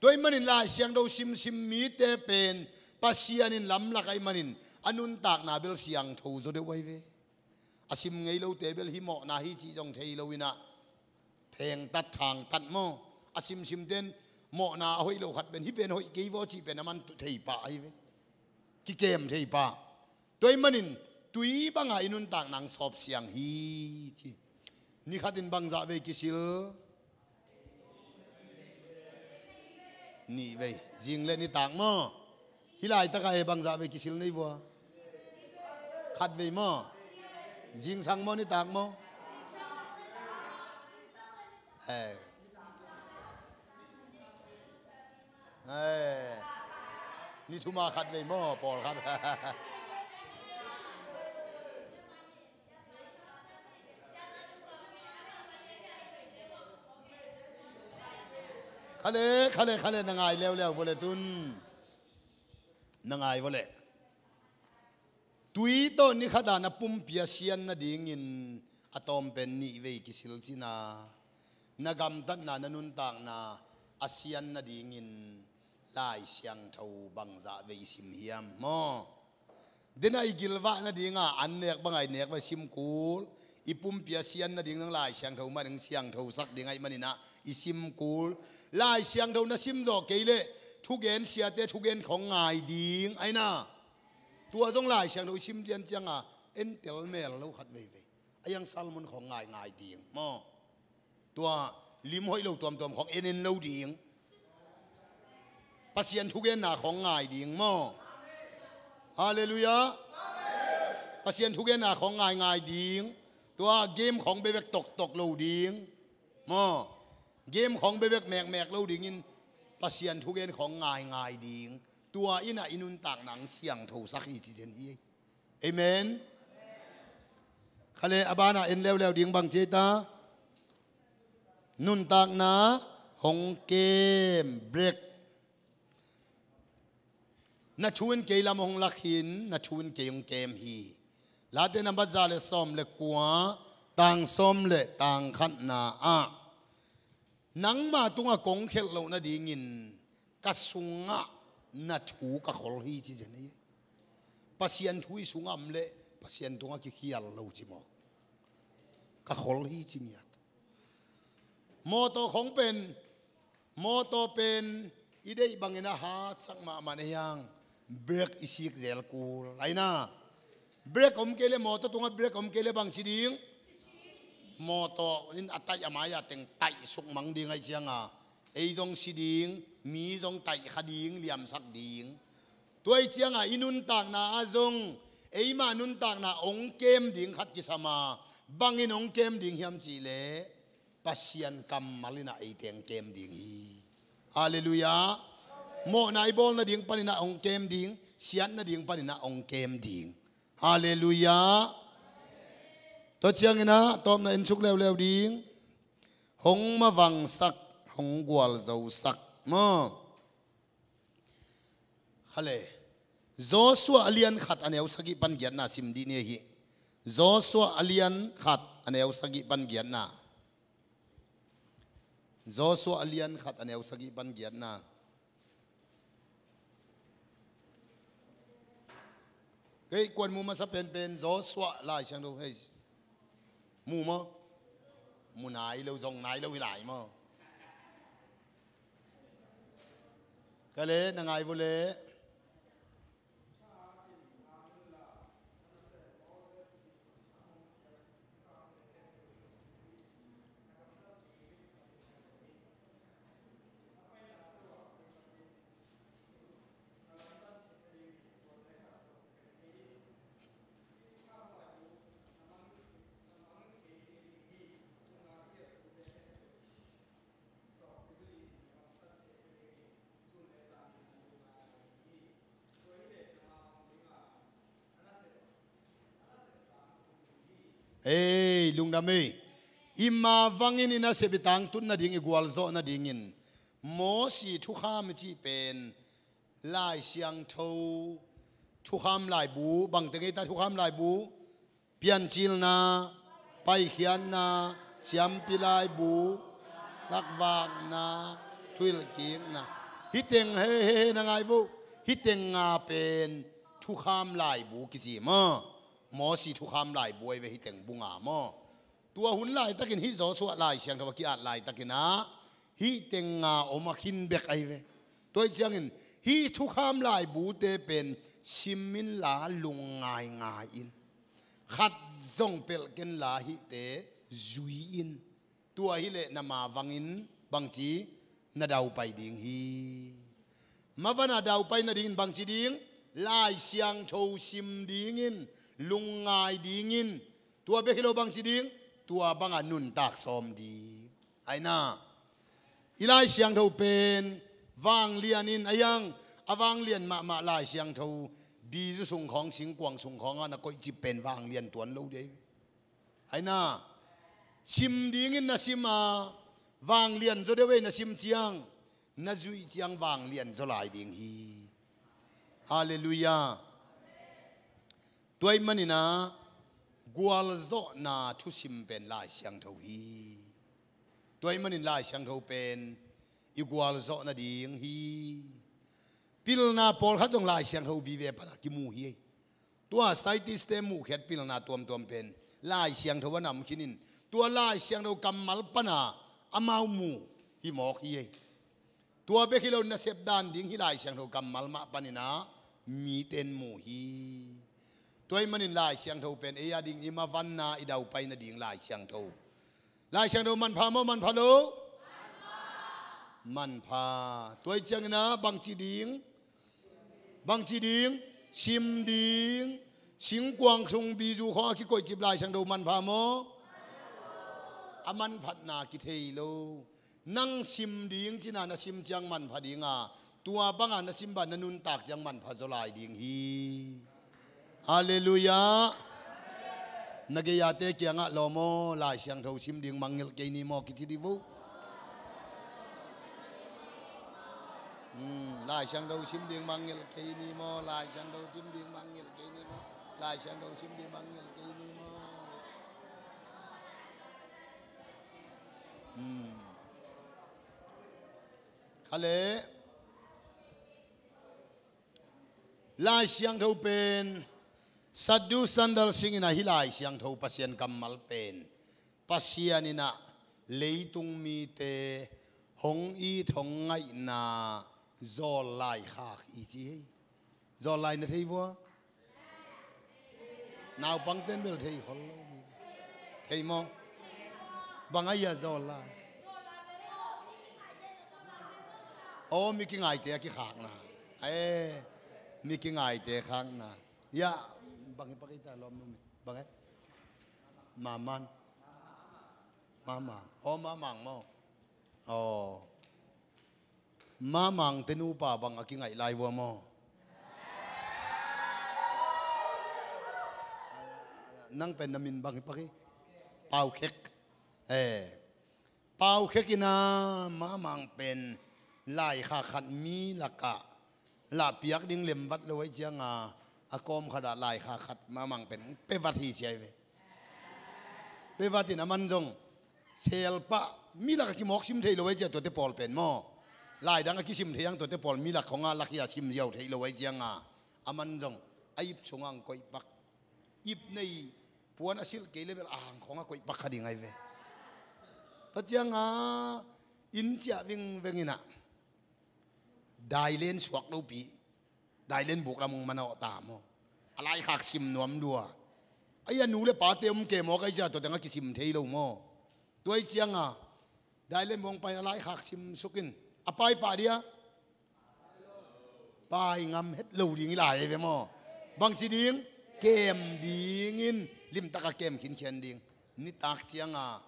Tua ahih manin Lai Siangtho simsim mite pen Pasian in lamlak ahih manin a nuntakna bel siangtho zaw deuh ahi ve. A sim ngei lote bel hih mawhna hi cih zong thei lo in ah, phengtat thangtat maw? A simsimte in mawhna a hoih lo khat pen hih pen hoih kei vaw cih pen a man thei pah ahi ve. Kikem thei pah. Tua ahih manin tui banga i nuntakna hong sawp siang hi ci. Nikhatin bangzah vei kisil? Nih vei. Zing le nitak maw? Hih laitaka e bangzah vei kisil nei vua? Khat vei maw? Zingsang maw, nitak maw? Eh. Eh. Ni thuma khat vei maw, pawlkhat? Khaleh, khaleh, khaleh, na ngai leuleu vawleh tun. Na ngai vawleh. Tui tawh nikhat a na pumpi a sian nadingin a tawmpen nih vei kisil cina. Na gamtatna, na nuntakna a sian nadingin Lai Siangtho bangzah vei sim hiam maw? Dena i gilvah nadinga an nek banga i nek vei sim kul. I pumpi a sian nading nang Lai Siangtho mah ding siangthosak ding ahih manin ah i sim kul. Lai Siangtho na sim zawh kei leh thugen siate thugen khawng ngai ding ahi na. Tua zong Lai Siangtho i sim ciancianga entel mel lo khat veivei. A iang sermon khawng ngaingai ding maw? Tua lim hoih lo tuamtuam khawng en en lo ding. Pasian thugenna khawng ngai ding maw? Halleluiah. Pasian thugenna khawng ngaingai ding. Tua game khawng bekbek toktok lo ding maw? Game khawng bekbek mekmek lo dingin Pasian thugen khawng ngaingai ding. Tua in ah i nuntakna hong siangthosak hi ci zen hi. Amen. Khaleh, a bana en leuleu ding bang ci ei ta? Nuntakna hong kem, break. Na thu in kei lam hong lak hi in, na thu in kei hong kem hi. Late nambat za le sawm le kua, tang sawm le tang khatna ah, Nangma tungah kong khelh loh nadingin ka sungah na thu ka khol hi ci zen hi. Pasian thu i sungah om leh Pasian tungah kikhial lo ci mawk. Ka khol hi ci ngiat. Mawtaw khong pen, mawtaw pen i deih bangin a hatsak mahmah na hiang, brake i sik zel kul aina. Brake om kei le, mawtaw tungah brake om kei le bang ci ding? Mawtaw in a taih a mai-a teng taih suk mang ding ahi cianga ei zong si ding, mi zong taih kha ding, liamsak ding. Tua ahi cianga i nuntakna ah zong eima nuntakna ong kem ding khat kisam a, bangin ong kem ding hiam cihleh Pasian kammal inah ei teng kem ding hi. Halleluiah. Mawhna i bawl nading paninah ong kem ding, siat nading paninah ong kem ding. Halleluiah. Tua cianginah tawpna en suk leuleu ding. Hong mavangsak, hong gualzosak maw? Khale. Joshua a lian khat a neu sagih pan giatna sim dih ni ahi. Joshua a lian khat a neu sagih pan giatna. Joshua a lian khat a neu sagih pan giatna. Kei kuan mu masa penpen Joshua Lai Siangtho hei. Mu maw? Mu nai lo, zong nai lo hi lai maw? Ka le na ngai vo le. Ei, lungdam ei. I mavangin i nasep i tangtun nading, i gualzawh nadingin Mosi thukham i cih pen Lai Siangtho thukham laibu, bangteng ei ta thukham laibu? Piancilna, paikhiatna, siampi laibu, lakvakna, thuhilhkikna. Hih teng he, he, he, na ngai vo. Hih teng nga pen thukham laibu kici maw? Mosi thukham laibu ahi ve hih teng bu nga maw? Tua hun laitakin hih Joshua Lai Siangtho a ki-at laitakin ah hih teng nga om a khin bek ahi ve. Tua hi ciangin hih thukham laibute pen sim inla lungngaingai in. Khat zong pelh kenla hihte zui in. Tua hileh na mavangin bangci na daupai ding hi. Mavana daupai nadingin bangci ding? Lai Siangtho sim dingin, lungngai dingin. Tua bek hi lo bangci ding? Tua banga nuntak sawm ding. Aina, i Lai Siangtho pen vanglian in a hiang, a vanglian mahmah Lai Siangtho bizu sungkhawng, singkuang sungkhawng a na koihcip pen vanglian tuan lo dei. Aina, sim dingin na sim a, vanglian zaw deuh ei na sim ciang, na zuih ciang vanglian zaw lai ding hi. Halleluiah. Tua ih maninah gualzawhna thusim pen Lai Siangtho hi. Tua ih manin Lai Siangtho pen i gualzawh nading hi. Pilna pawlkhat zong Lai Siangtho vive pana kimu hi. Tua scientist-te muhkhiat pilna tuamtuam pen Lai Siangtho a nam khinin tua Lai Siangtho kammal pana amau mu hi mawk hi. Tua bek hi lo nasep dan ding hi Lai Siangtho kammal mah paninah miten mu hi. Tua ih manin Lai Siangtho pen ei a ding i mavanna i daupai nading Lai Siangtho. Lai Siangtho manpha maw, manpha lo? Manpha. Tua ih cianginah bangci ding? Bangci ding? Sim ding. Singkuang sung bizu khawng a kikoihcip Lai Siangtho manpha maw? A manphatna kithei lo. Nang sim ding cina na sim ciang manpha dinga, tua banga na sim bang na nuntak ciang manpha zaw lai ding hi. Halleluiah. Na gei-ate kiangah lawm aw, Lai Siangtho sim ding mangngilh kei ni maw kici dih vo. Hmm, Lai Siangtho sim ding mangngilh kei ni maw, Lai Siangtho sim ding mangngilh kei ni maw, Lai Siangtho sim ding mangngilh kei ni maw. Hmm. Kha le. Lai Siangtho pen Sadhu Sundar Singh in ah hih Lai Siangtho Pasian kammal pen Pasian in ah leitung mite hong it hong ngaihna zawl lai khak hi ci hi. Zawl lai na thei vua? Naupangte'n bel thei khol lo. Thei maw? Bang a hia zawl lai? Aw, mi kingaite a kikhakna. Eh, mi kingaite khakna. Hia, bang hi pak ei ta lawm numi. Bang e? Mamang. Mamang. Aw, mamang maw? Aw. Mamang te nupa bang a kingaih lai vua maw? Nang pen na min bang hi pak hi? Pau Khek. Eh. Pau Khek in ah mamang pen lai khak khat mi lakah lah piak ding lem vat lo ahih ciangin a kawm khat ah lai khak khat mamang pen pe vat hi ci ai ve. Pe vat in aman zong sel pah mi lakah kimawk sim thei lo ahih ciang tuate pawl pen maw? Lai dang a kisim thei ang tuate pawl mi lak khong ah lak hi a sim ziau thei lo ahih ciangin aman zong a ip sungah ang koih pak. Ip nei puan a silh kei le bel a hang khong a koih pak kha ding ai ve. Tua ciangin inn ciah vingveng in ah dailen suak lopi, dailen buk lam hong manawh ta maw? A lai khak sim nuam lua. Ai a nu le pate om kei mawk ahih ciang tua teng a kisim thei lo maw? Tua ahih ciangin dailen buk hong pai in a lai khak sim suk in a pai pah dia? Pai ngam het lo ding hi lai ve maw? Bangci ding? Kem dingin limtak a kem khinkhian ding. Nitak ciangin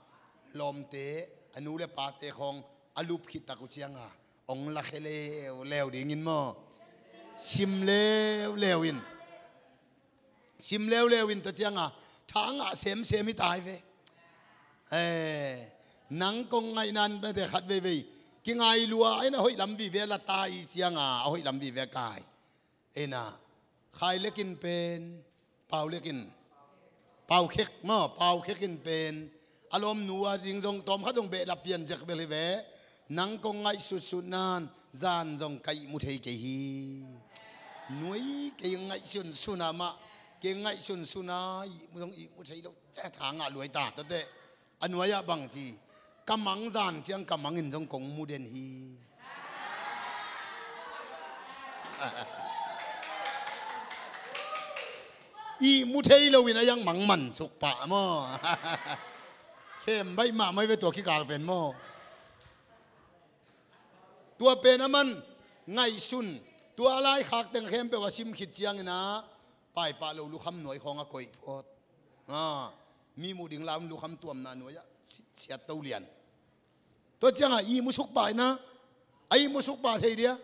lawmte, a nu le pate khong a lup khit tak uh ciangin hong la khe leuleu dingin maw? Sim leuleu in. Sim leuleu in tua ciangin tha ngah semsem hi ta ai ve. Eh, nang kong ngaihna in mete khat veivei kingai lua in a hoih lam vive la ta ahih ciangin a hoih lam vive kai. Ina Khai Lek in pen, Pau Lek in, Pau Khek maw, Pau Khek in pen a lawmnu a ding zong tawmkhat zong behlap pian zek bel hi ve. Nang kong ngaihsut sut nan zan zong ka ihmu thei kei hi. Nuai kei ngaihsun sun a mah, kei ngaihsun sun a ihmu zong ihmu thei lo. Tha ngah luai ta tuate. A nuai ah bang ci, ka mang zan ciang ka mang in zong kong mu den hi. Ihmu thei lo in a iang mang man suk pah maw? Khem baih mahmah ve tua kikal pen maw? Tua pen aman ngaihsun, tua a lai khak teng khempeuh a sim khit ciangin a pai pah lo lukham nuai khawng a koih phot. A, mi muh ding lam lukham tuamna nuai ah siat to lian. Tua ciangin ihmu suk pah in a, a ihmu suk pah thei dia?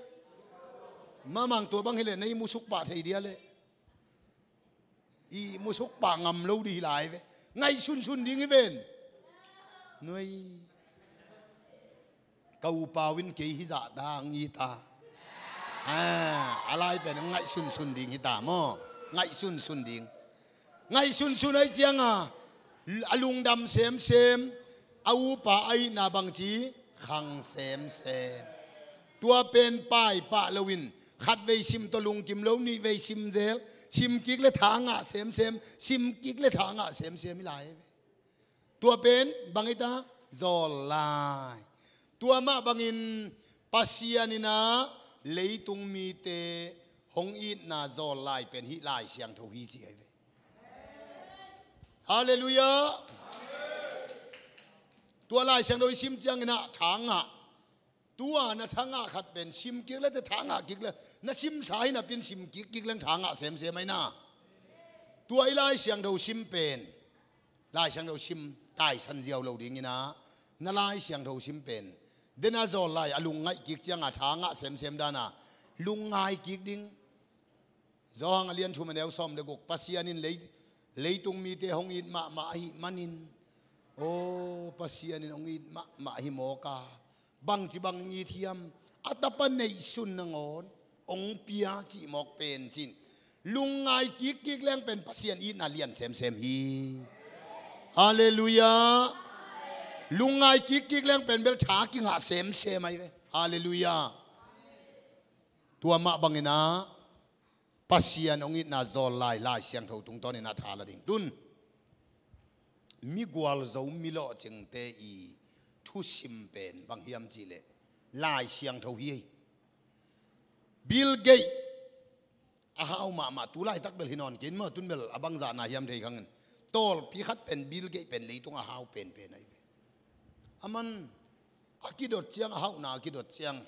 Mamang tua bang hi leh na ihmu suk pah thei dia leh? Ihmu suk pah ngam lo ding hi lai ve. Ngaihsun sun ding hi ven. Nuai. Ka u Pau in kei hi zah dang hi ta. A, a lai pen ngaihsun sun ding hi ta maw? Ngaihsun sun ding. Ngaihsun sun ahih ciangin a lungdam semsem, a upa a itna bangci khang semsem. Tua pen pai pah lo in khat vei sim tawh lungkim lo, nih vei sim zel, sim kik le tha ngah semsem, sim kik le tha ngah semsem hi lai. Tua pen bang hi ta? Zawl lai. Tua mah bangin Pasian in a leitung mite hong itna zawl lai pen hih Lai Siangtho hi ci ai ve. Halleluiah. Tua Lai Siangtho i sim ciangin a tha ngah. Tua na tha ngah khat pen sim kik le te tha ngah kik le na simsa hi napi in sim kik kik leng tha ngah semsem ai na. Tua i Lai Siangtho sim pen, Lai Siangtho sim taisan ziau lo dingin a, na Lai Siangtho sim pen den a zawl lai a lungngaih kik ciangin a tha ngah semsem dan a lungngai kik ding. Johan a lian thum a neu sawm le guk, Pasian in lei, leitung mite hong it mahmah ahih manin, aw, Pasian in hong it mahmah ahi mawk a, bangci bang it hiam, a tapa neihsun nangawn hong pia cih mawk pen cin. Lungngai kikkik leng pen Pasian itna lian semsem hi. Halleluiah. Lungngai kikkik leng pen bel tha kingah semsem ahi ve. Halleluiah. Tua mah bangin ah Pasian hong itna zawl lai, Lai Siangtho tungtawnin a tha la ding. Tun migualzo, mi lawhcingte i thusim pen bang hiam cihleh Lai Siangtho hi ei. Bill Gates a hau mahmah, tu laitak bel hi nawn kei in maw, tun bel a bangzahna hiam thei khangin. Tawlpi khat pen Bill Gates pen leitung a hau penpen ahi ve. Aman a kidot ciang, a hauhna a kidot ciang,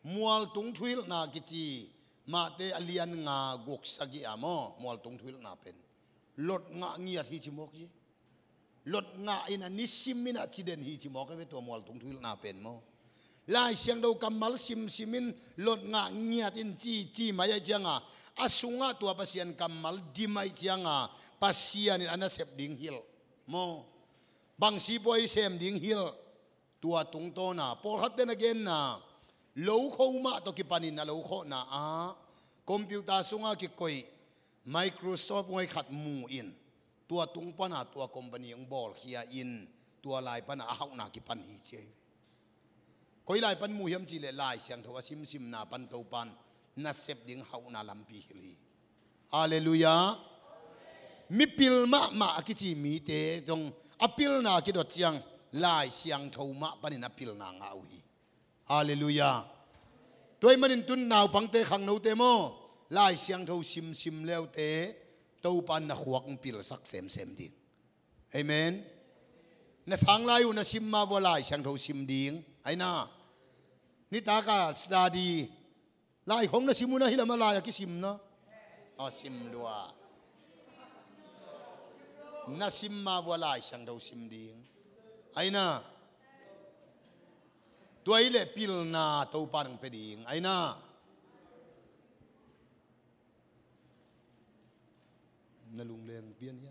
mualtung thuhilhna kici, Mate a lian nga guk sagih ah maw, mualtung thuhilhna pen Lot ngah ngiat hi ci mawk hi. Lot ngah in a nisim in a ci den hi ci mawk hi ve, tua mualtung thuhilhna pen maw. Lai Siangtho kammal simsim in Lot ngah ngiat in ci, ci mai ahih cianga, a sungah tua Pasian kammal dim ahih cianga, Pasian in a nasep ding hilh maw. Bang sipuai sem ding hilh. Tua tungtawna pawlkhatte na genna, lo kho mah tawh kipanin a lo khawhna ah computer sunga kikoih Microsoft nguai khat mu in, tua tung pana tua company hong bawlkhia in, tua lai pana a hauhna kipan hi ci hi. Koi lai pan mu hiam cihleh Lai Siangtho a simsimna pan Topan nasep ding hauhna lampi hilh hi. Halleluiah. Mipil mahmah a kici mite zong a pilna a kidot ciang Lai Siangtho mah panin a pilna ngah uh hi. Halleluiah. Tua ahih manin tun naupangte, khangnote maw, Lai Siangtho simsim leute Topan na khuak hong pilsak semsem ding. Amen. Na sang lai uh na sim ma vua Lai Siangtho sim ding. Aina. Nitaka study. Lai khong na sim uh na hi lam a lai a kisim na. A sim lua. Na sim ma vua Lai Siangtho sim ding. Aina. Tua i le pilna Topa nang pe ding. Aina. Na lungleng pian hia?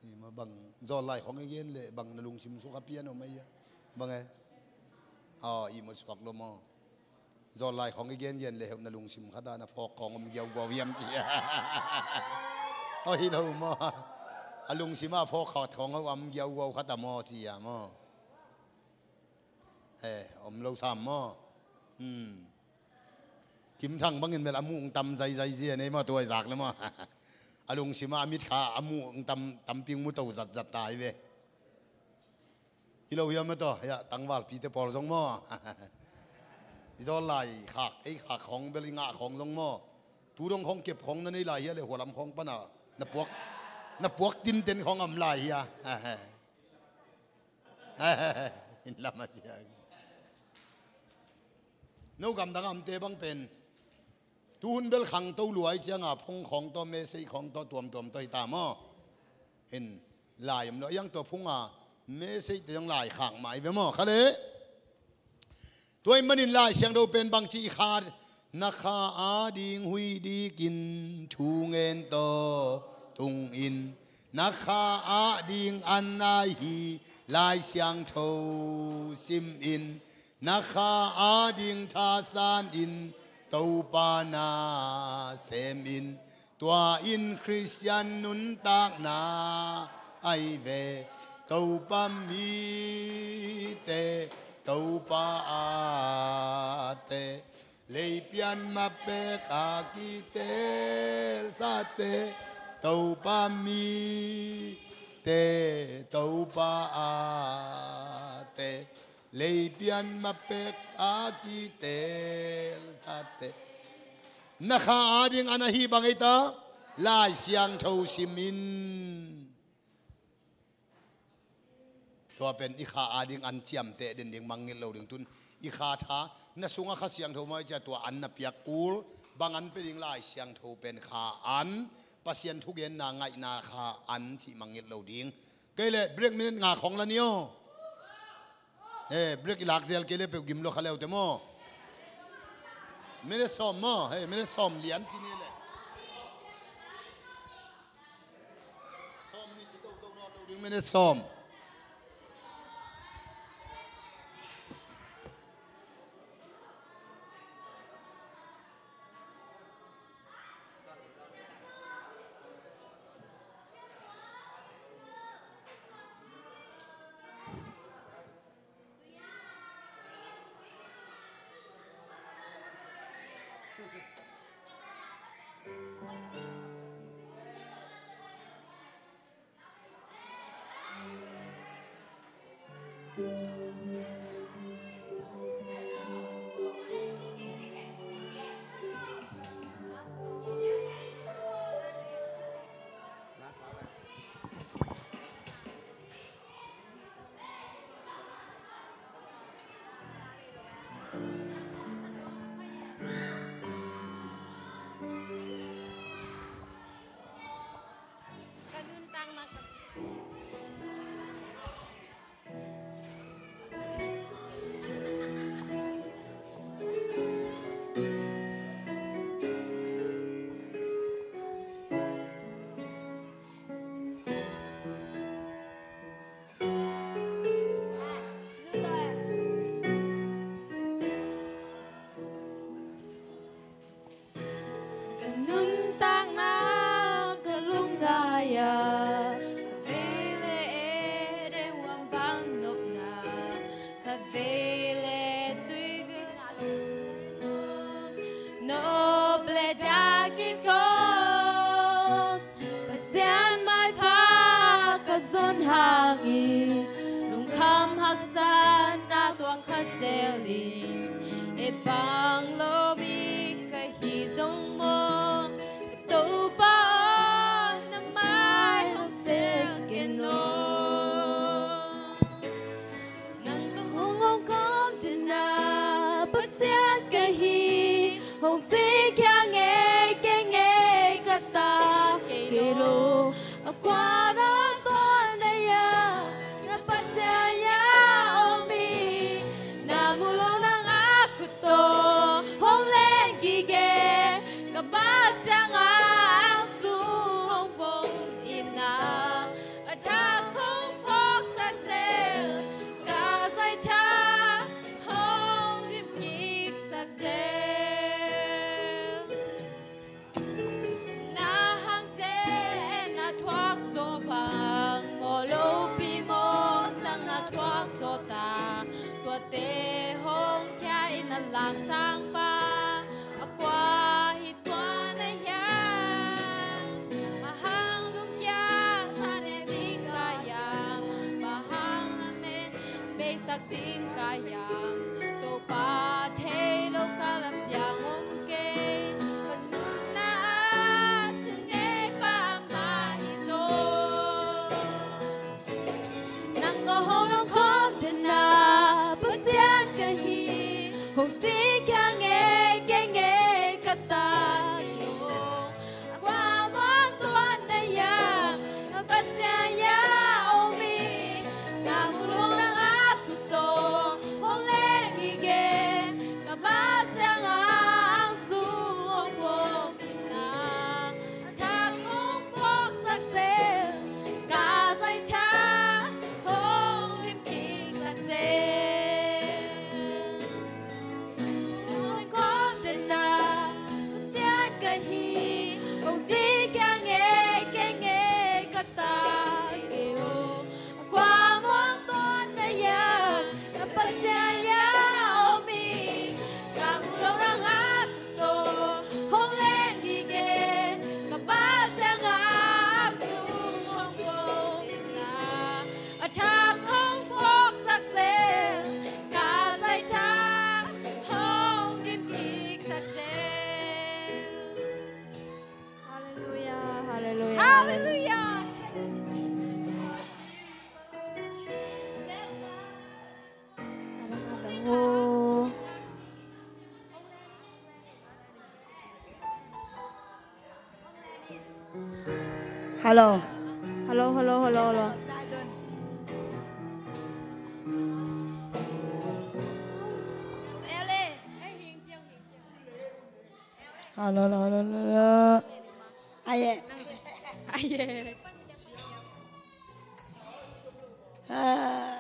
Ima bang zawl lai khong i gen le bang na lungsim suk a pian om a hia? Bang e? Aw, i mut suak lo maw? Zawl lai khong i gen gen le heuh na lungsim khata na phawk khong om giauguau hiam ci a? Aw, hi lo maw? A lungsim a phawk khat khong heuh om giauguau khata maw ci a maw? Eh, om lo sam maw? Hmm. Kim Thang bangin mel a muh tam zaizai zia nei maw, tua i zak le maw? A lungsim a, a mit kha a muh tam, tampi mu to zatzat ta hi ve. Hi lo hiam a taw, ya, tangvalpite pawl zong maw? I zawl lai khak, ei khak khong bel i ngah khong zong maw? Tu dong khong kep khong na nei lai hia le hualam khong pana na puak, na puak tinten khong am lai hia? In lam a ciang. No gamdang amte bang pen. Tuhun bel khangto luai cianga phung khong tawh, message khong tawh, tuamtuam tawh hi ta maw? In lai om lo, a iang tua phunga message te zong lai khak mah i ve maw? Kha le. Tua i manin Lai Siangtho pen bangci i kha, na kha ading huihdikin thu ngen tawh tungin, na kha ading an ahi Lai Siangtho simin, na kha ading thasanin Topa na semin, tua in Khristian nuntakna ahi ve. Topa mite, Topa ate, leipian mapek a kitelsate, Topa mite, Topa ate, leipian mapek a kitelsate. Na kha ading an ahi bang ei ta, Lai Siangtho simin. Tua pen i kha ading an ciamteh den ding mangngilh lo ding tun. I kha tha, na sunga Kha Siangtho mai cia tua an na piak kul, bang an pe ding Lai Siangtho pen kha an, Pasian thugenna ngaihna kha an cih mangngilh lo ding. Kei le break minute nga khong la ni aw. Eh, break i lak zel kei le peuh gim lo kha leute maw? Minute sawm maw? Hey, minute sawm lian ci ni le. Sawm ni ci toto nawn lo ding, minute sawm. Ka nuntakna ka Ka nuntakna ka lungngai-ah, ka vei le e deuh huam bang nopna, ka vei le tui ging a lungdam, nop le dah kikawm, Pasian maipha ka zon hangin, lungkham haksatna tuang khat zelin, e bang lo mi ka hi zong maw, ka Topa aw, na mai hong sel ken aw. Nang tawh hong omkhawm den a, Pasian ka hi, hong ci khia ngei kei ngei ka ta kei lo. A kua nong tuan na hia, na Pasian hia om hi, na mu lo nang a khut tawh hong len gige, ka bat ciang a ang sung hong pom in a, a thak hong phawksak zel, ka zaitha hong dim kiksak zel. Na hang zen na thuak zaw bang, maw lopi maw sang na thuak zaw ta, tuate hong khia in a lamsang pa, a kua hi tua na hiam? Bang hang lungkia thanem ding ka hiam? Bang hang lamen beisak ding ka hiam? Topa thei lo ka lam tiang om kei, ka nunna ah cin ngei pa mah hi zaw. Nang ka hong omkhawm den a, Pasian ka hi, hong ci khia ngei kei ngei ka ta hi lo. A kua nong tuan na hiam? Na Pasian hia om hi, na mu lo nang a khut tawh hong len gige, ka bat ciang a ang sung hong pom in a, a thak hong phawksak zel, ka zaitha hong dim kiksak zel. Hong omkhawm den a, Pasian ka hi, hong ci khia ngei kei ngei ka ta hi lo. A kua nong tuan na hiam? Na Pasian hia om hi, na mu lo nang a khut tawh hong len gige, ka bat ciang a ang sung hong pom in a, a thak hong phawksak zel, ka zaitha hong dim kiksak zel. Halleluiah, halleluiah. Halleluiah. Hello. Hello, hello, hello, hello. Hello, hello, hello, hello. Aye. Aye. Ah.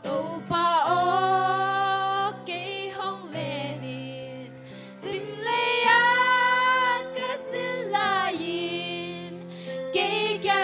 Topa aw, kei hong len in, simlei ah ka zin lai-in, kei kia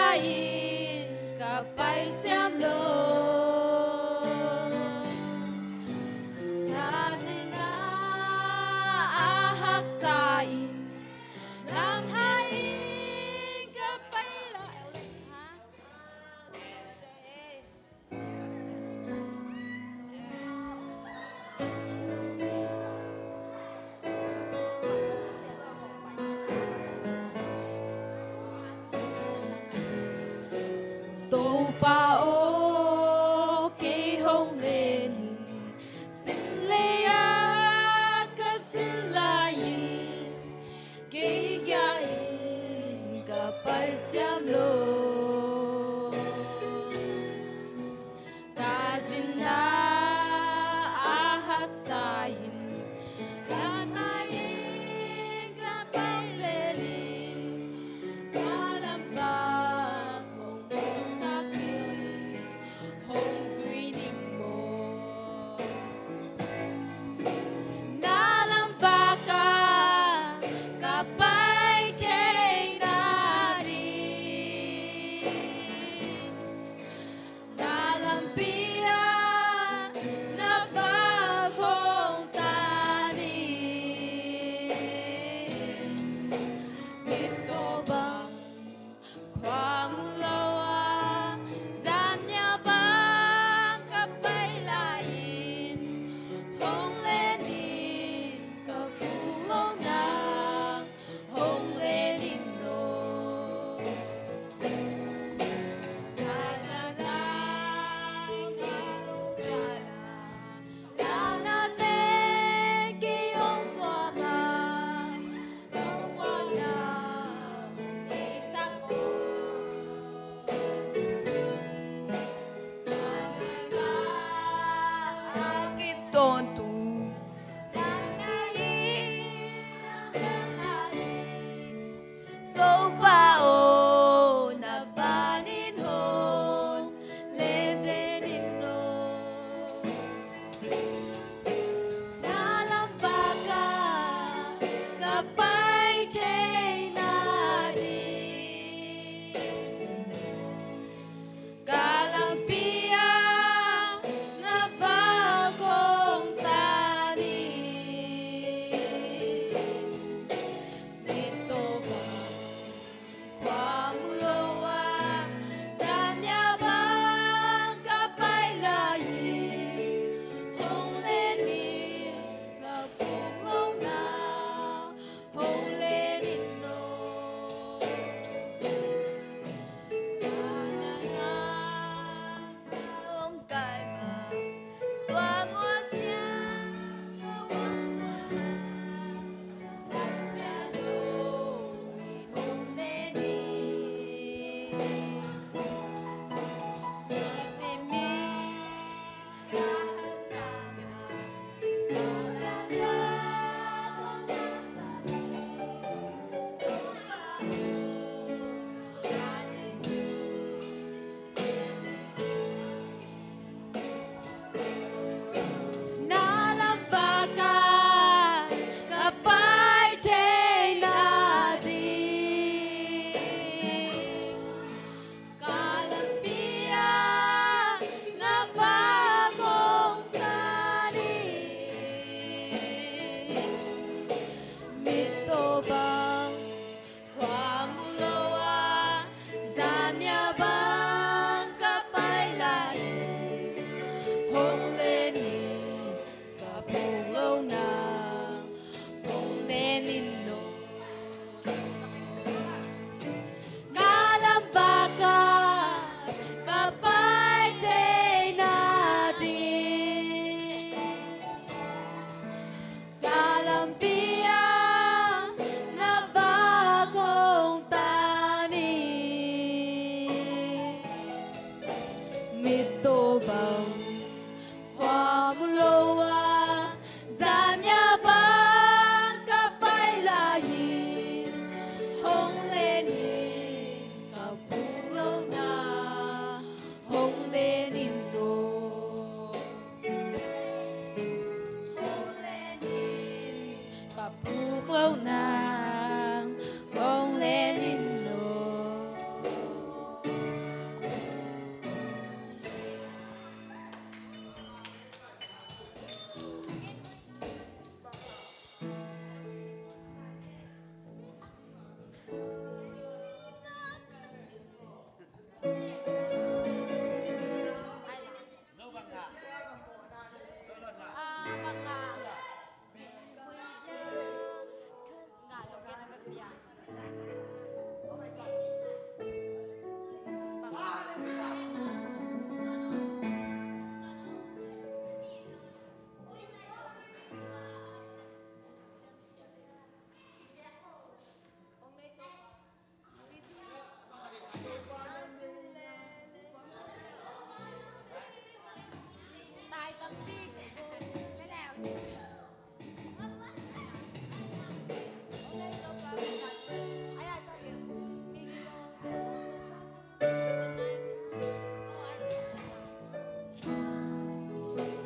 Puk lo nang hong len in lo.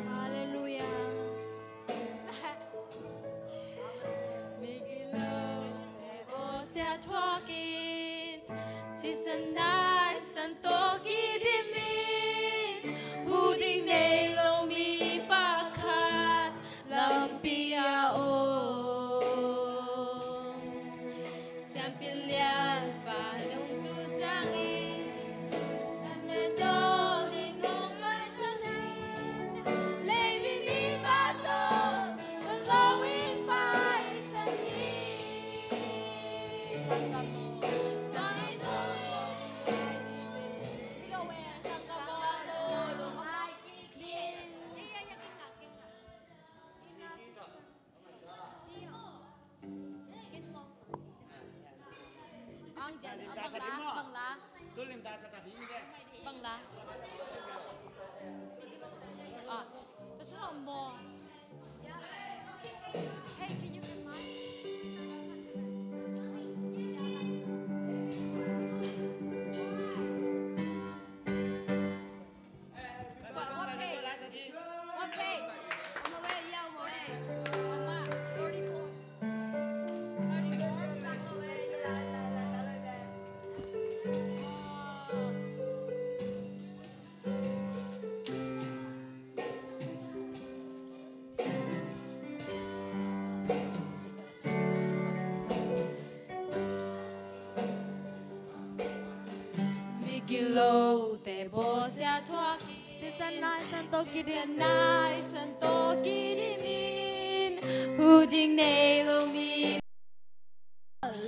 Halleluia. Migilo te bawsia thuakin, sisan naisan tawh kidimin, hu ding nei lo mi pakhat lampi a om. Siampi lianpa nungtu ciangin, lam le dawn in hong maisan in, Levi mipa zong dawn lo in paisan hi. Sanggam aw, sanggam aw, Ang jan, ang bangla, bangla. Bangla. Ah, that's not more. Hey, can you get mine? What, what page? What page? On the way, yeah, on the way. Mama, thirty-four. Thirty-four? Oh. Migilo te bawsia thuakin, sisan naisan tawh kidim, naisan tawh kidimin, hu ding nei lo mi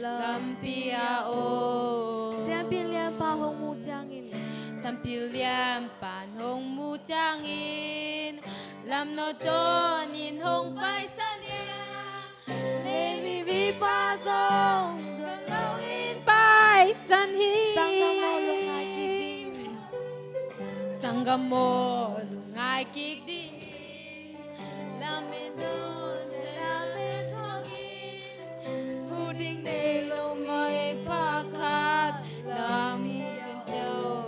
lampi a om. Siampi lianpa hong mu ciangin, siampi lianpan hong mu ciangin, lam no dawn in hong paisan hi. Levi mipa zong dawn lo in paisan hi. Sanggam aw, lungngai kik ding. Sanggam aw, lungngai kik ding. Lam en dawn, lam en thuakin, hu ding nei lo mi pakhat lam en tawh.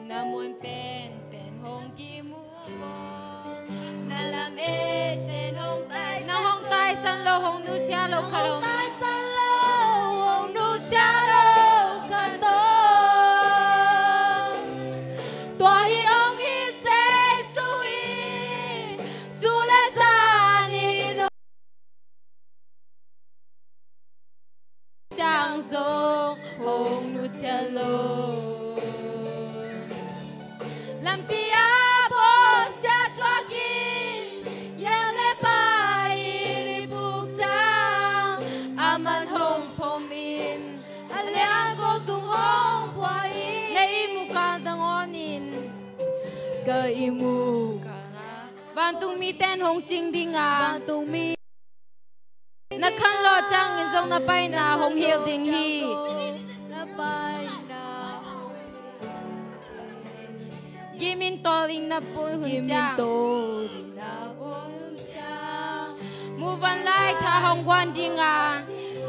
Na muan pen ten hong kimu a bang, na lam et ten hong taisan, na hong taisan lo, hong nusia lo khat om, hong taisan lo, hong nusia lo khat om. Tua hi hong hi Jesu hi, su le zan in ciang zong hong nusia lo. Lampi a bawsia thuakin, ia le pai in i puk ciang, aman hong phom in, a lian ko tung hong pua in. Na ihmu kang nangawn in ka ihmu kang a, vantung mite in hong cing ding a, vantung mi na khanlawh ciangin zong na paina hong hilh ding hi. Na paina gimin tawl ding na pun hun ciang, gimin tawl ding na pun hun ciang, muvanlai tha hong guan ding a,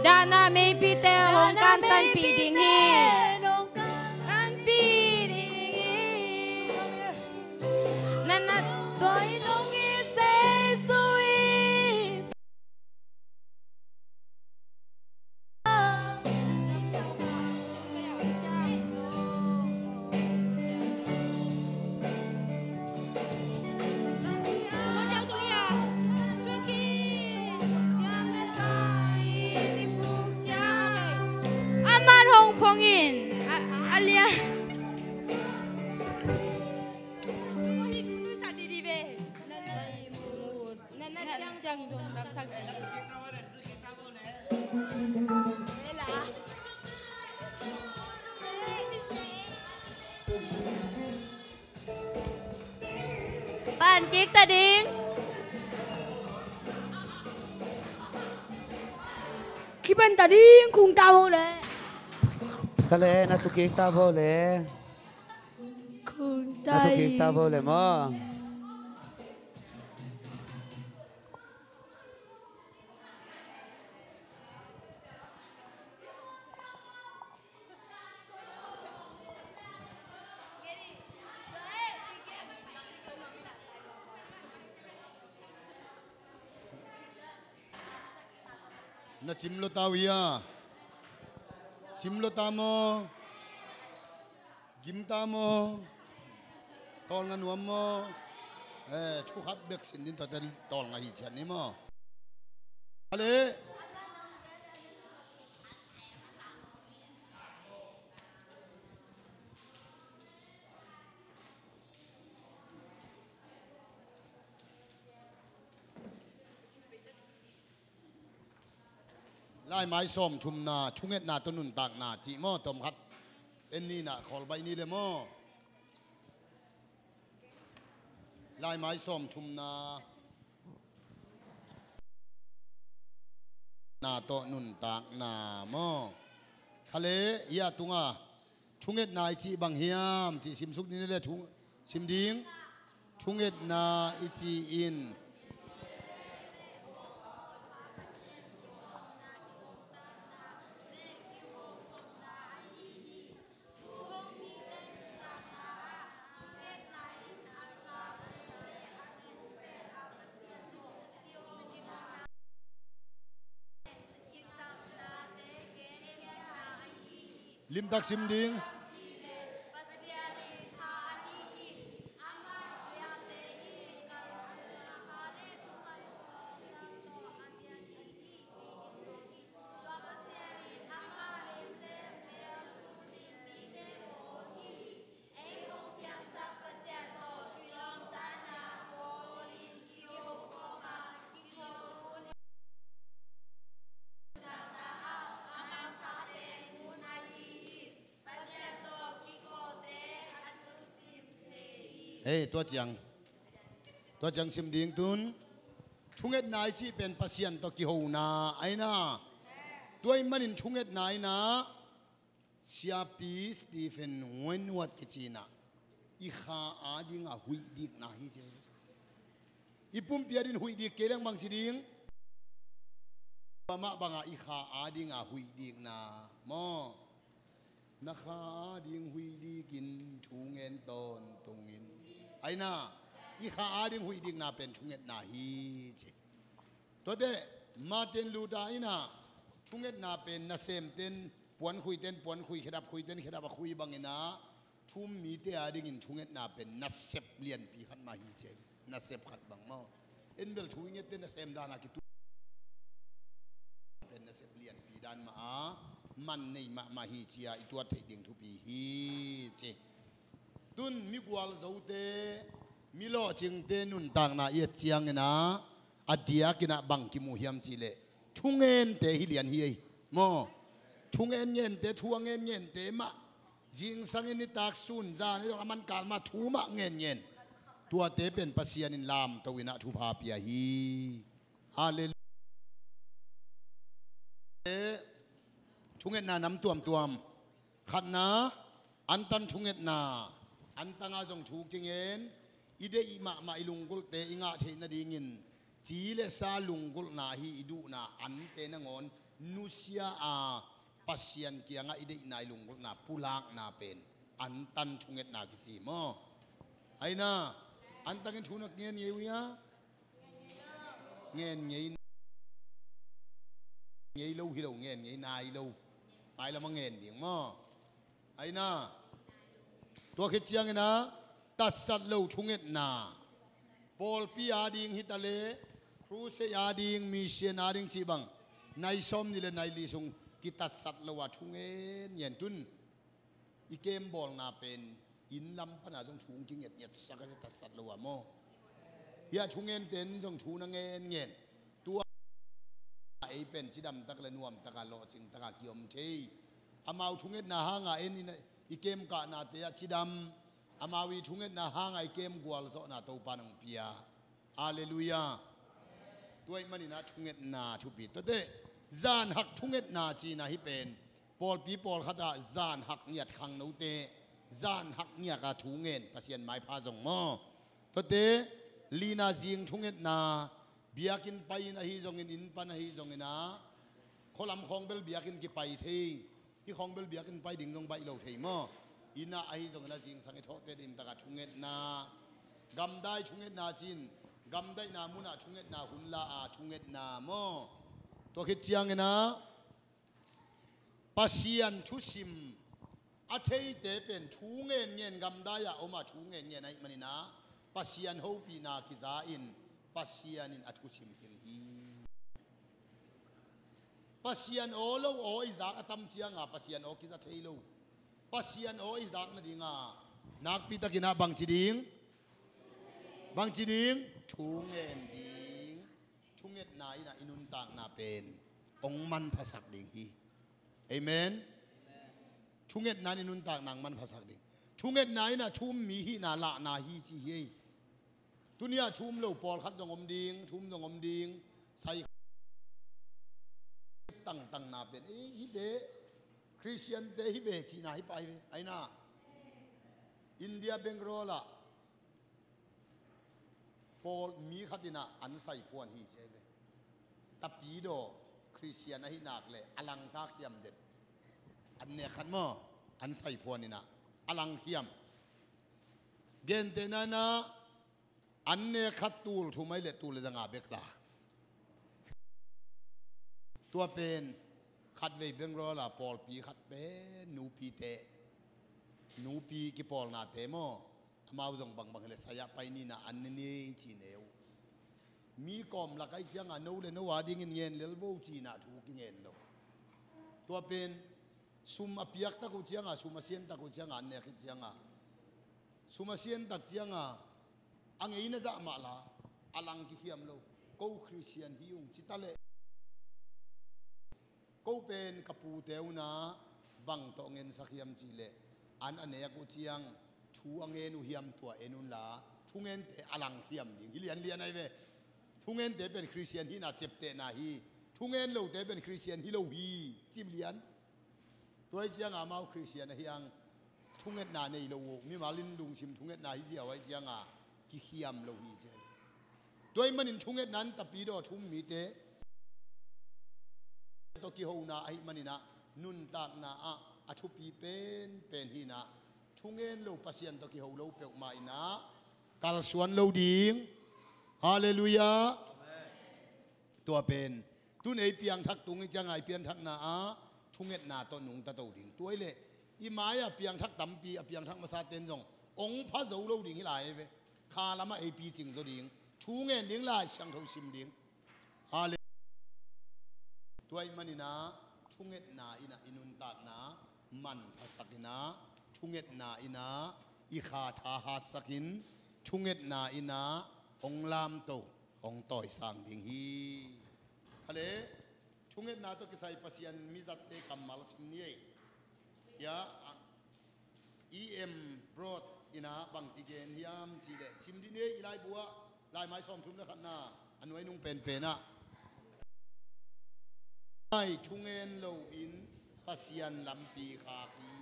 dahna meipite hong kantanpih ding hi. Kantanpih ding hi. Na, na, tua in hong hi Jesu hi. Ciang ciang dong dak sak. Pan kik ta ding. Kipan ta ding kung ta ho le. Kale na tu kik ta bo le. Kung ta. Na tu kik ta bo le mo. Na cim lo ta uh hia? Cim lo ta maw? Gim ta maw? Tawlnga nuam maw? Eh, thu khat bek sin din, tua ten tawlnga hi cian ni maw? Ale. Laimai sawmthumna, thungetna tawh nuntakna cih maw, tawm khat en ni na, khawl baih ni le maw? Laimai sawmthumna, na tawh nuntakna maw? Kha le, hia tunga thungetna i cih bang hiam cih simsuk ni le, thu sim ding. Thungetna i cih in limtak sim ding. Hei, tua ciang, tua ciang sim ding tun. Thungetna i cih pen Pasian tawh kihona ahi na. Tua ahih manin thungetna ahi na. Siapi Stephen Wentworth kici in ah, i kha adingah huih dikna hi ci. I pumpi adingin huih dik kei leng bang ci ding? Amah bangah i kha adingah huih dikna maw? Na kha ading huih dikin thu ngen tawntungin. Ahi na, i kha ading huih dikna pen thungetna hi ci. Tuate, Martin Luther in ah thungetna pen nasemten puan khuiten puan khui, khedap khuiten khedap a khui bangin ah, thu-um mite adingin thungetna pen nasep lianpi khat mah hi ci. Nasep khat bang maw? En bel thu i ngette nasem dan a kitu pen nasep lianpi dan mah a man nei mahmah hi ci-a i tuat theih ding thupi hi ci. Tun mi gualzote, mi lawhcingte nuntakna i et ciangin ah, a diakin ah bang kimu hiam cih leh, thungente hi lian hi ei maw? Thungen ngente, thu a ngen ngente mah, zingsangin nitak sun zan i dong a mankal mah thu mah ngen ngen. Tuate pen Pasian in lamto in ah thupha pia hi. Halleluiah. Thungetna nam tuamtuam. Khatna, antan thungetna. Antanga zong thu kingen, i deih mahmah i lunggulhte i ngah theih nadingin, ci le sa lunggulhna ahi i duhna ante nangawn nusia a, Pasian kiangah i deihna i lunggulhna pulakna pen antan thungetna kici maw? Ahi na, antangin thu na ngen ngei uh hia? Ngen ngei, ngei lo hi lo, ngen ngei nai lo. Mailam a ngen ding maw? Ahi na, tua khit ciangin ah tatsat lo thungetna. Pawlpi ading hi ta le, crusade ading, mission ading cih bang, nai sawm nih le nai li sung kitatsat lo a thu ngen ngen tun. I kembawlna pen inn lam pana zong thu kinget nget sak a, kitatsat lo a maw? Hih a thungente in zong thu na ngen ngen. Tua ei pen cidamtak le nuamtaka lawhcingtaka kiom thei. Amau thungetna hanga en in i kem kahnate ah cidam. Amau i thungetna hanga i kem gualzawhna Topa nong pia. Halleluiah. Tua ih maninah thungetna thupi. Tuate zanhak thungetna cina hih pen pawlpi pawlkhatah zanhak ngiat khangnote zanhak ngiaka thu ngen Pasian maipha zong maw? Tuate lina zing thungetna biakinn pai-in ahi zongin inn pan ahi zongina khualam khawng bel biakinn kipai thei. Hih khawng bel biakinn pai ding zong baih lo thei maw? Innah ahi zongina zingsang i thawhte dimtaka thungetna gamdai thungetna cin gamdaihna munah thungetna hun la a thungetna maw? Tua khit ciangina Pasian thusim a theite pen thu ngen ngen gamdai-ah om a thu ngen ngen ahih manina Pasian hopihna kiza in Pasian in a thusim hilh hi. Pasian aw lo aw i zak a tam cianga Pasian aw kiza thei lo. Pasian aw i zak nadinga nakpitakinah bangci ding? Bangci ding? Thu ngen ding. Thungetna innah i nuntakna pen hong manphasak ding hi. Amen. Thungetna in i nuntakna hong manphasak ding. Thungetna innah thu um mi hihna lahna hi ci hi ei. Tuni-ah thu um lo pawlkhat zong om ding, thu um zong om ding. Sai tangtangna pen ei hite Khristiante hi ve cihna hi pah hi ve. Aina India Bangalore-ah pawl mi khatinah an saiphuan hi ci hi ve. Tapidaw Khristian ahi nak le a langta khiam den. An nek khat maw? An saiphuan innah a lang khiam. Gentehna innah an nek khat tul thum ahi le tul le zanga bek la. Tua pen khatvei Bangalore-ah pawlpi khat pen nupite nupi kipawlnate maw? Amau zong bangbang hileh sai-ah pai ninah an ne ni ci ne uh. Mi kawm lak ahi cianga no le no a dingin ngen lel vo cinah thu kingen lo. Tua pen sum a piaktak uh cianga sum a siantak uh cianga an nek khit cianga sum a siantak cianga a ngeina zah mah la a lang kikhiam lo. Ko Khristian hi ung ci taleh ko pen ka pute unah bang tawh ngensak hiam cihleh an a nek uh ciang thu a ngen uh hiam tua en unla thungente a langkhiam ding hi lianlian ahi ve. Thungente pen Khristian hihna ceptehna hi. Thungen lote pen Khristian hi lo hi cim lian. Tua ih cianga amau Khristian ahiang thungetna nei lo uh mimal in lungsim thungetna hi ziau aih cianga kikhiam lo hi cian. Tua ih manin thungetna in tapidaw thu um mite tawh kihona ahih maninah nuntakna ah a thupi penpen hinah thungen lo Pasian tawh kiho lo peuhmah innah kalsuan lo ding. Halleluiah. Tua pen tun ei piangthak tung ih cianga i pianthakna ah thungetna tawh nungta to ding. Tua ih leh i mai-ah piangthak tampi a piangthak masaten zong ong pha zo lo ding hi lai ve. Kha lamah ei picing zo ding. Thu ngen ding lai siangtho sim ding. Hallelujah. Tua ih maninah thungetna innah i nuntakna manphasak innah thungetna innah i kha tha hatsakin thungetna innah ong lamto ong tawisang ding hi. Khaleh thungetna tawh kisai Pasian mizatte kammal sim ni ei. Ya, E M Broad innah bangci gen hiam cihleh sim dih ni ei i laibu ah laimai sawmthum le khatna a nuai nung penpenah ai thungen loin Pasian lampi khak hi.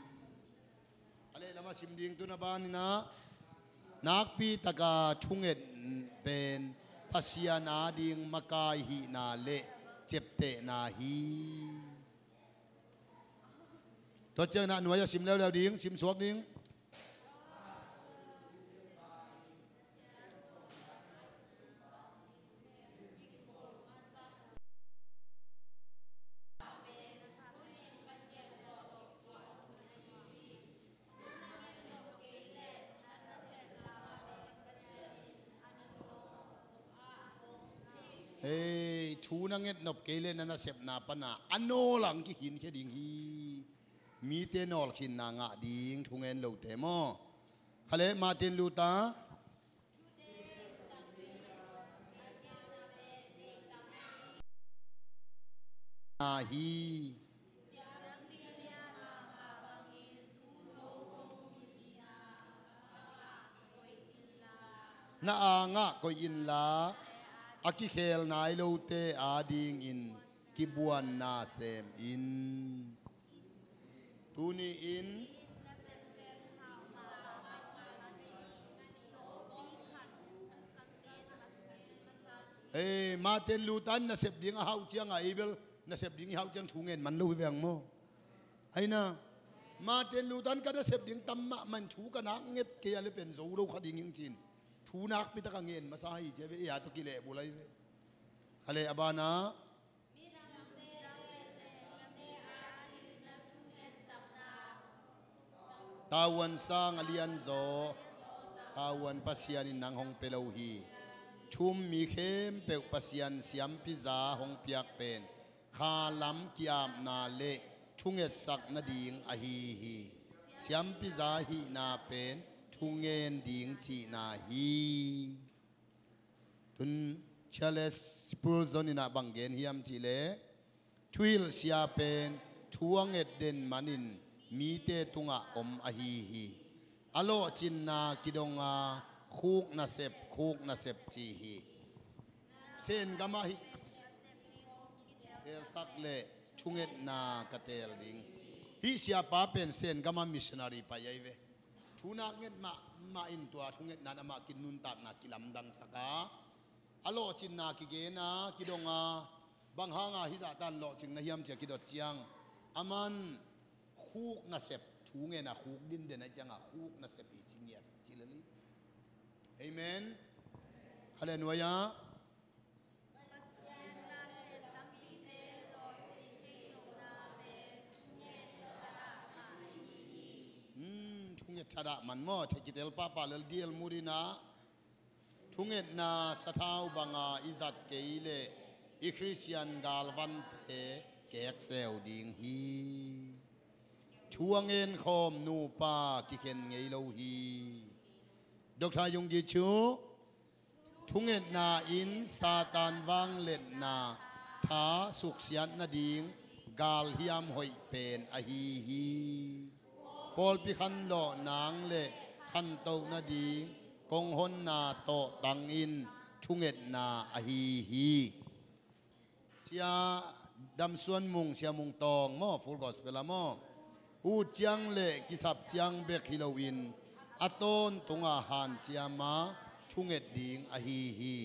A leh lamah sim ding tun a baninah nakpi taka thunget pen Pasian ading makai hihna le ceptehna hi. Tua ciangin a nuai a sim leuleu ding, sim suak ding. Hei, thu na ngetnop kei le na nasepna pana a nawl ang kikhinkhia ding hi. Mite nawlkhinna ngah ding thungen lote maw? Khaleh Martin Luther. cihna hi. Na angah koih inla, a kikhel nai lote adingin kibuanna sem in. Tuni-in Ei, Martin Luther in nasep ding a hauh ciangah ei bel nasep ding i hauh ciang thu ngen man lo hi veng maw? Aina, Martin Luther in ka nasep ding tam mahmah in thu ka nak nget kei a le pen zo lo kha ding hing cin thu nakpi tak a ngen masa hi ci a ve, ei a tawh kilehbulh ahi ve. Kha le a banah Tavuan sang a lianzaw, tavuan Pasian in nang hong pia lo hi. Thu-um mi khempeuh Pasian siampiza hong piak pen khalam ki-apna le thungetsak nading ahi hi. Siampiza hihna pen thungen ding cihna hi. Tun Charles Spurgeon in ah bang gen hiam cihleh, thuhilhsia pen thu a nget den manin mite tungah om ahi hi. A lawhcinna kidong a, khuk nasep, khuk nasep ci hi. Sen gamah hi telsak le thungetna ka tel ding. Hih siapa pen Sen gamah missionary pai ahi ve. Thu nak nget mahmah in tua thungetna in amah kinuntakna kilamdangsak a, a lawhcinna kigen a, kidong a, bang hanga hih zahtan lawhcing na hiam ci a kidot ciang, aman khuk nasep, thu ngen a khuk din den ahi ciangah khuk nasep hi ci ngiat hi ci lel hi. Amen. Hallelujah. Hmm, thunget thadah man maw, thei kitel pahpah lel diel mudin ah thungetna sathau banga i zat kei leh i Khristian galvante kekseu ding hi. Thu a ngenkhawm nupa kikhen ngei lo hi. Doctor Yonggi Cho, thungetna in Satan vangliatna tha suksiat nading galhiam hoih pen ahi hi. Pawlpi khanlawh nang le khantoh nading konghonna tawh tangin thungetna ahi hi. Sia Dam Suan Mung, Sia Mung Tawng maw, Full Gospel ah maw? Ut ciang le kisap ciang bek hi loin a tawntunga hanciam a thunget ding ahi hi.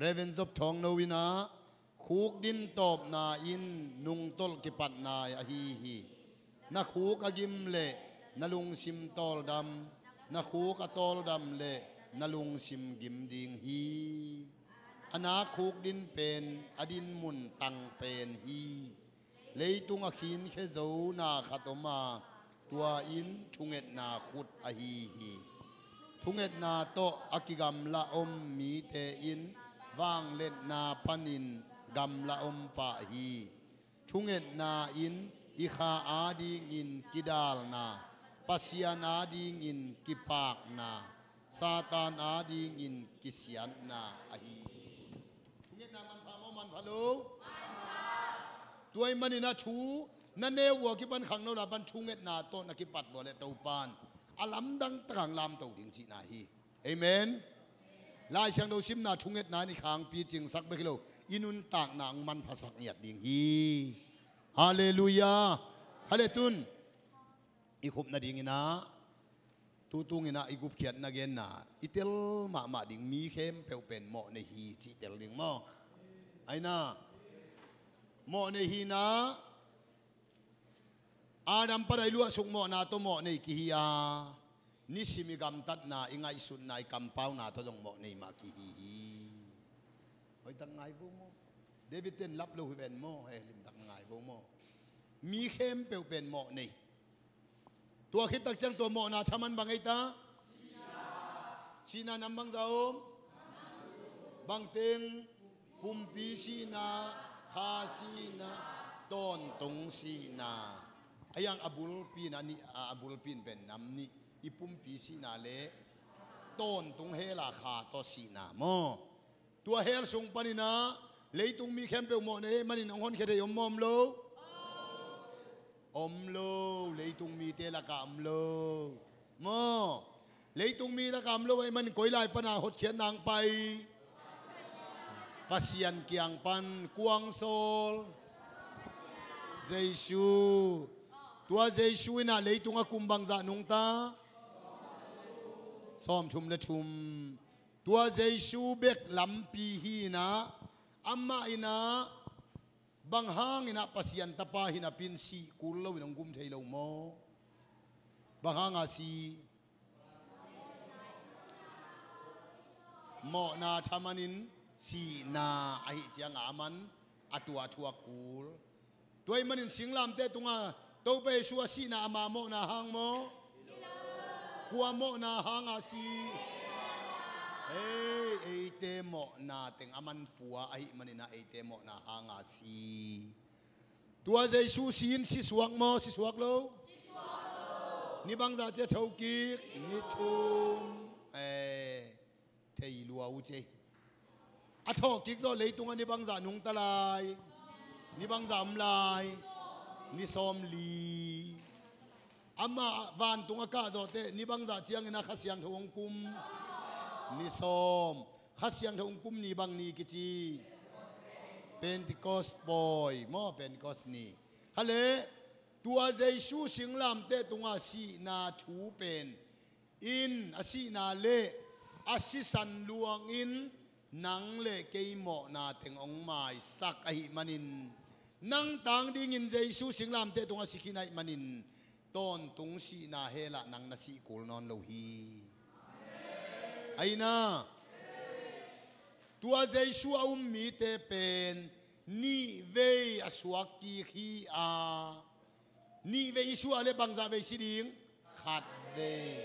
Reverend Zop Thawng No in ah khuk din tawpna in nungtolh kipatna ahi hi. Na khuk a gim leh na lungsim tawldam, na khuk a tawldam leh na lungsim gim ding hi. A nak khuk din pen a dinmun tang pen hi. Leitung a khinkhia zo na khat om a, tua in thungetna khut ahi hi. Thungetna tawh a kigamla om mite in vangliatna panin gamla om pah hi. Thungetna in i kha adingin kidalna, Pasian adingin kipakna, Satan adingin kisiatna ahi hi. Thungetna manpha maw, manpha lo? Tua ahih manin a thu na neu uh a kipan khangno la pan thungetna tawh na kipat uh a leh Topan a lamdang takah hong lamto ding cihna hi. Amen. Lai Siangtho simna thungetna in i khangpi cingsak bek hi lo, i nuntakna hong manphasak ngiat ding hi. Halleluiah. Kha le tun i khup nadingin ah, tutung in ah i gupkhiatna genna i tel mahmah ding, mi khempeuh pen mawhnei hi cih tel ding maw? Aina, mawhnei hihna, Adam pan a i luahsuk mawhna tawh mawhnei kihi a, nisim i gamtatna, i ngaihsutna, i kampauna tawh zong mawhnei mah kihi hi. Hoihtak ngai vo maw? David ten lap lo hi ven maw? He, limtak ngai vo maw? Mi khempeuh pen mawhnei. Tua khit tak ciang tua mawhna thaman bang ei ta? Sihna nam bangzah om? Bangteng? Pumpi sihna, kha sihna, tawntung sihna. A hiang a bulpi in a nih, a, a bulpi in pen nam nih, i pumpi sihna le tawntung hell a kha tawh sihna maw? Tua hell sung panin ah Leitung mi khempeuh mawhna ahih manin hong honkhia thei om maw om lo? Om lo. Leitung mite lakah om lo. Maw? Leitung mi lakah om lo ahih manin koi lai pana hotkhiatna hong pai? Pasian kiang pan. Kua hong sawl? Jesu. Tua Jesu in ah leitung a kum bangzah nungta? Sawmthum le thum. Tua Jesu bek lampi hi in ah, amah in ah bang hangin ah Pasian Tapa hi napi in sih kul loin hong gum thei lo maw? Bang hanga si? Mawhna thaman in sihna ahih cianga aman a tua thu a kul. Tua ahih manin singlamteh tunga Topa Jesu a sihna ama mawhna hang maw? Kua mawhna hanga si? Ei, eite mawhna teng aman pua ahih manin ah eite mawhna hanga si. Tua Jesu si in si suak maw, si suak lo? Ni bangzah cia tho kik? Ni thum. Eh, thei lua uh cia. A thawh kik zawh leitungah ni bangzah nungta lai? Ni bangzah om lai? Ni sawmli. Amah vantung a kah zawh teh ni bangzah ciangin a Kha Siangtho hong kum? Ni sawm. Kha Siangtho hong kum ni bang ni kici? Pentecost pawi maw, Pentecost ni. Kha leh, tua Jesu singlamteh tunga sihna thu pen in a sihna le a sisan luangin nang le kei mawhna teng hong maisak ahih manin, nang tang dingin Jesu singlamteh tunga si khin ahih manin, tawntung sihna helah nang na sih kul nawn lo hi. Aina, tua Jesu a um mite pen nihvei a suak kik hi a, nihvei i suah le bangzah vei si ding? Khatvei.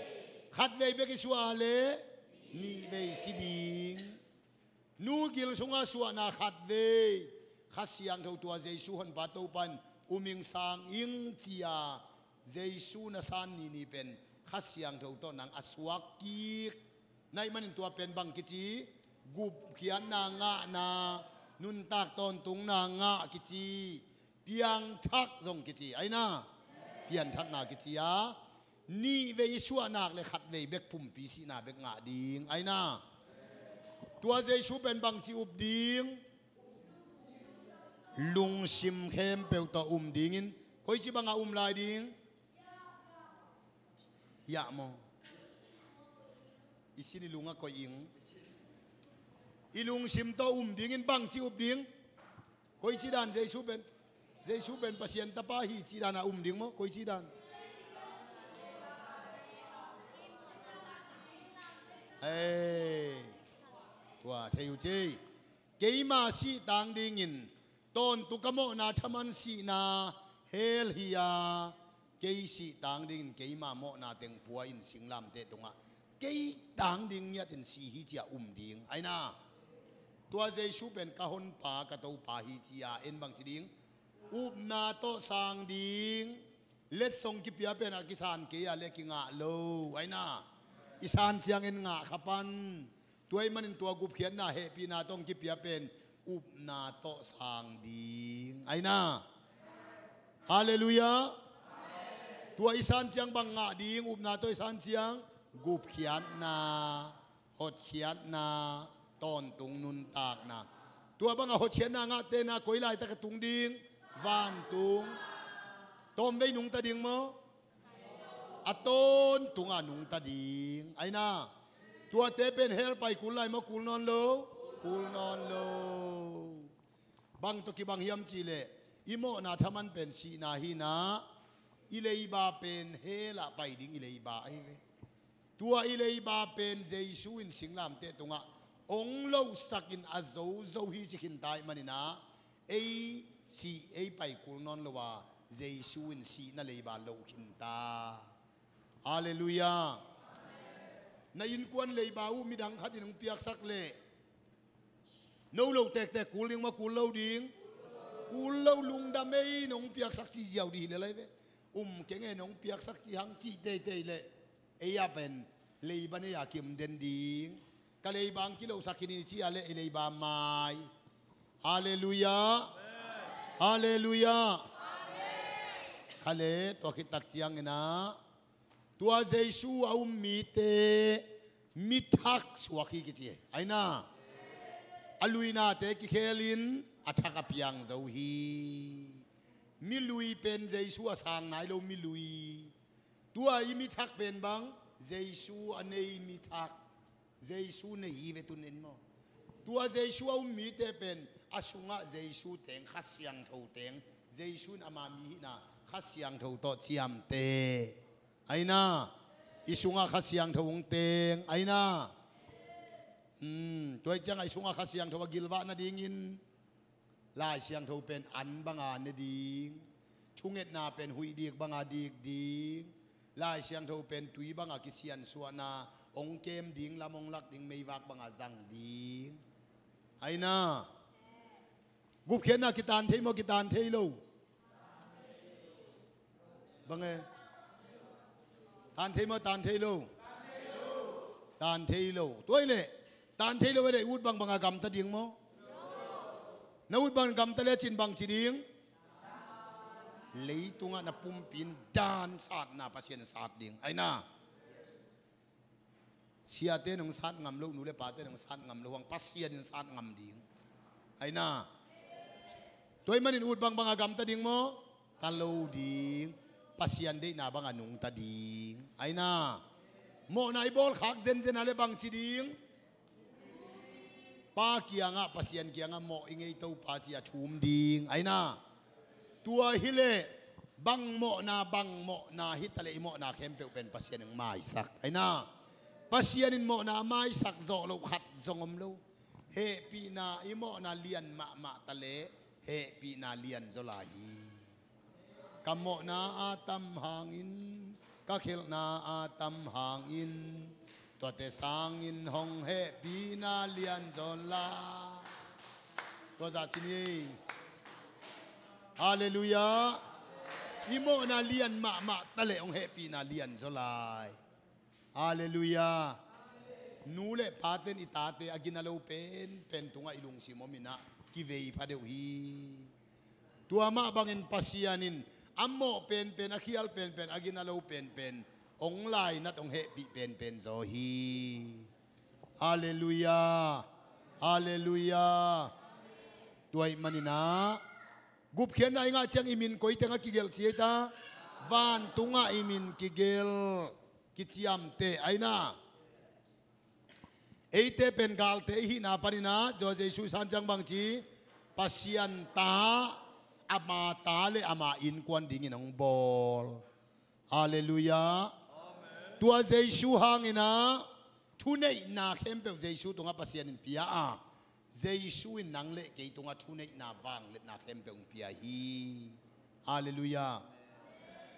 Khatvei bek i suah le nihvei si ding. Nu gil sunga suahna khatvei, Kha Siangtho tua Jesu honpa Topa in um ing sang ing ci-a, Jesu na san ni ni pen Kha Siangtho tawh nang a suak kik. Na hih manin tua pen bang kici? Gupkhiatna ngahna, nuntak tawntungna ngah kici. Piangthak zong kici, aina? Pianthakna kici a, nihvei i suahnak le khatvei bek pumpi sihna bek ngah ding, aina? Tua Jesu pen bangci up ding? Lungsim khempeuh tawh um dingin, koici bangah um lai ding? Hiah maw? I sin i lungah koih ing. I lungsim tawh um dingin bangci up ding? Koici dan Jesu pen, Jesu pen Pasian Tapa hi cih danah um ding maw? Koici dan? Ei, tua thei uh ci. Keima sih tang dingin tawntung ka mawhna thaman sihna hel hi a, kei sih tang dingin keima mawhna teng pua in singlamteh tungah kei tang ding ngiatin si hi ci-a um ding, aina? Tua Jesu pen ka honpa ka Topa hi ci-a en bangci ding? Upna tawh sang ding. Letsong kipia pen a kisan kei a le kingah lo, aina? I san ciangin ngah kha pan. Tua ahih manin tua gupkhiatna hehpihna tawh kipia pen upna tawh sang ding, aina? Halleluiah. Tua i san ciang bang ngah ding? Upna tawh i san ciang gupkhiatna, hotkhiatna, tawntung nuntakna. Tua bangah hotkhiatna ngah tena koi laitak a tung ding? Vantung. Tawmvei nungta ding maw? A tawntunga nungta ding, aina? Tuate pen hell pai kul lai maw, kul nawn lo? Kul nawn lo. Bang tawh kibang hiam cihleh, i mawhna thaman pen sihna hi-in ah, i leiba pen hell ah pai ding i leiba ahi ve. Tua i leiba pen Jesu in singlamteh tungah hong losakin a zozo hi ci khinta ahih manin ah, ei sih ei pai kul nawn lo a, Jesu in sihna leiba loh khinta. Halleluiah. Na innkuan leiba uh midang khatin hong piaksak leh, no lo tektek kul ding maw, kul lo ding? Kul lo. Lungdam ei, nong piaksak ci ziau dih hi lel ahi ve. Um keng e, nong piaksak ci hang cih teitei leh, ei a pen leiba nei a kiom den ding. Ka leiba hong kilosak hi ni ci a leh ei leiba mai. Halleluiah. Halleluiah. Khale, tua khit tak ciangin ah, tua Jesu a um mite mi thak suak hi kici hi. Aina, a luinate kikhelin a thak a piang zo hi. Mi lui pen Jesu a sang nai lo mi lui. Tua i mi thak pen bang, Jesu a nei mi thak. Jesu nei hi ve tun in maw. Tua Jesu a um mite pen a sungah Jesu teng, Kha Siangtho teng, Jesu in ama mi hihna Kha Siangtho tawh ciamteh. Aina, i sungah Kha Siangtho hong teng. Aina. Hmm, tua hi ciangah i sungah Kha Siangtho a gilvah nadingin Lai Siangtho pen an banga ne ding, thungetna pen huih dik banga dik ding, Lai Siangtho pen tui banga kisiansuahna hong kem ding, lam hong lak ding, meivak banga zang ding. Aina, gupkhiatna kitan thei maw, kitan thei lo? Bang e? Tan thei maw, tan thei lo? Tan thei lo. Tua hi leh tan thei lo hi leh i ut bangbang a gamta ding maw? Na ut bang gamta lecin bang ci ding? Leitungah na pumpi in dan satna Pasian in sat ding. Aina. Siate in hong sat ngam lo, nu le pate in hong sat ngam lo, hong Pasian in sat ngam ding. Aina. Tua ahih manin ut bangbang a gamta ding maw? Ta lo ding. Pasian deihna banga nungta ding. Aina. Mawhna i bawlkhak zenzen a leh bang ci ding? Pa kiangah, Pasian kiangah mawh i ngei Topa ci a thum ding. Aina. Tua hi leh bang mawhna, bang mawhna hi ta leh i mawhna khempeuh pen Pasian in hong maisak. Aina. Pasian in mawhna a maisak zawh loh khat zong om lo. Hehpihna, i mawhna lian mahmah ta leh hehpihna lian zaw lai hi. Ka mawhna a tam hangin, ka khelhna a tam hangin, tuate sangin hong hehpihna lian zaw lai. Tua zah ci ni. Halleluiah. I mawhna lian mahmah ta leh hong hehpihna lian zaw lai. Halleluiah. Nu le pate'n i tate a gina lo penpen tungah i lungsim om in ah kivei pha deuh hi. Tua mah bangin Pasian in a mawh penpen, a khial penpen, a gina lo penpen hong lainat, hong hehpih penpen zaw hi. Halleluiah. Halleluiah. Tua ahih manin ah gupkhiatna i ngah ciang i min koi tengah kigelh ci ei ta? Vantungah i min kigelh, kiciamteh. Aina. Eite pen galte i hihna panin ah, zaw Jesu i san ciang bang ci? Pasian ta, ama ta le ama innkuan dingin hong bawl. Halleluiah. Amen. Tua Jesu hangin ah thuneihna khempeuh Jesu tungah Pasian in pia a, Jesu in nang le kei tungah thuneihna vangliatna khempeuh hong pia hi. Halleluiah.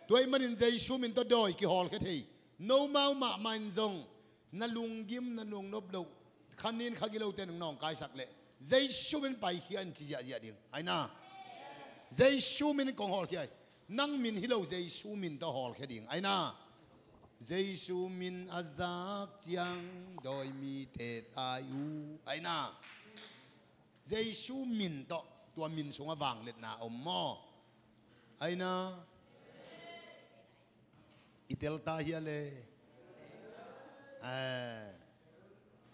Tua ahih manin Jesu min tawh dawi kihawlkhia thei. Nomau mahmah in zong na lunggim, na lungnop loh, kha nin kha gilote nong nawngkaisak leh Jesu min paikhia in ci ziahziah ding. Aina. Jesu min kong hawlkhia hi. Nang min hi lo, Jesu min tawh hawlkhia ding. Aina. Jesu min a zak ciang dawi mite tai uh. Aina. Jesu min tawh, tua min sungah vangliatna om maw? Aina. I tel ta hia le? Eh,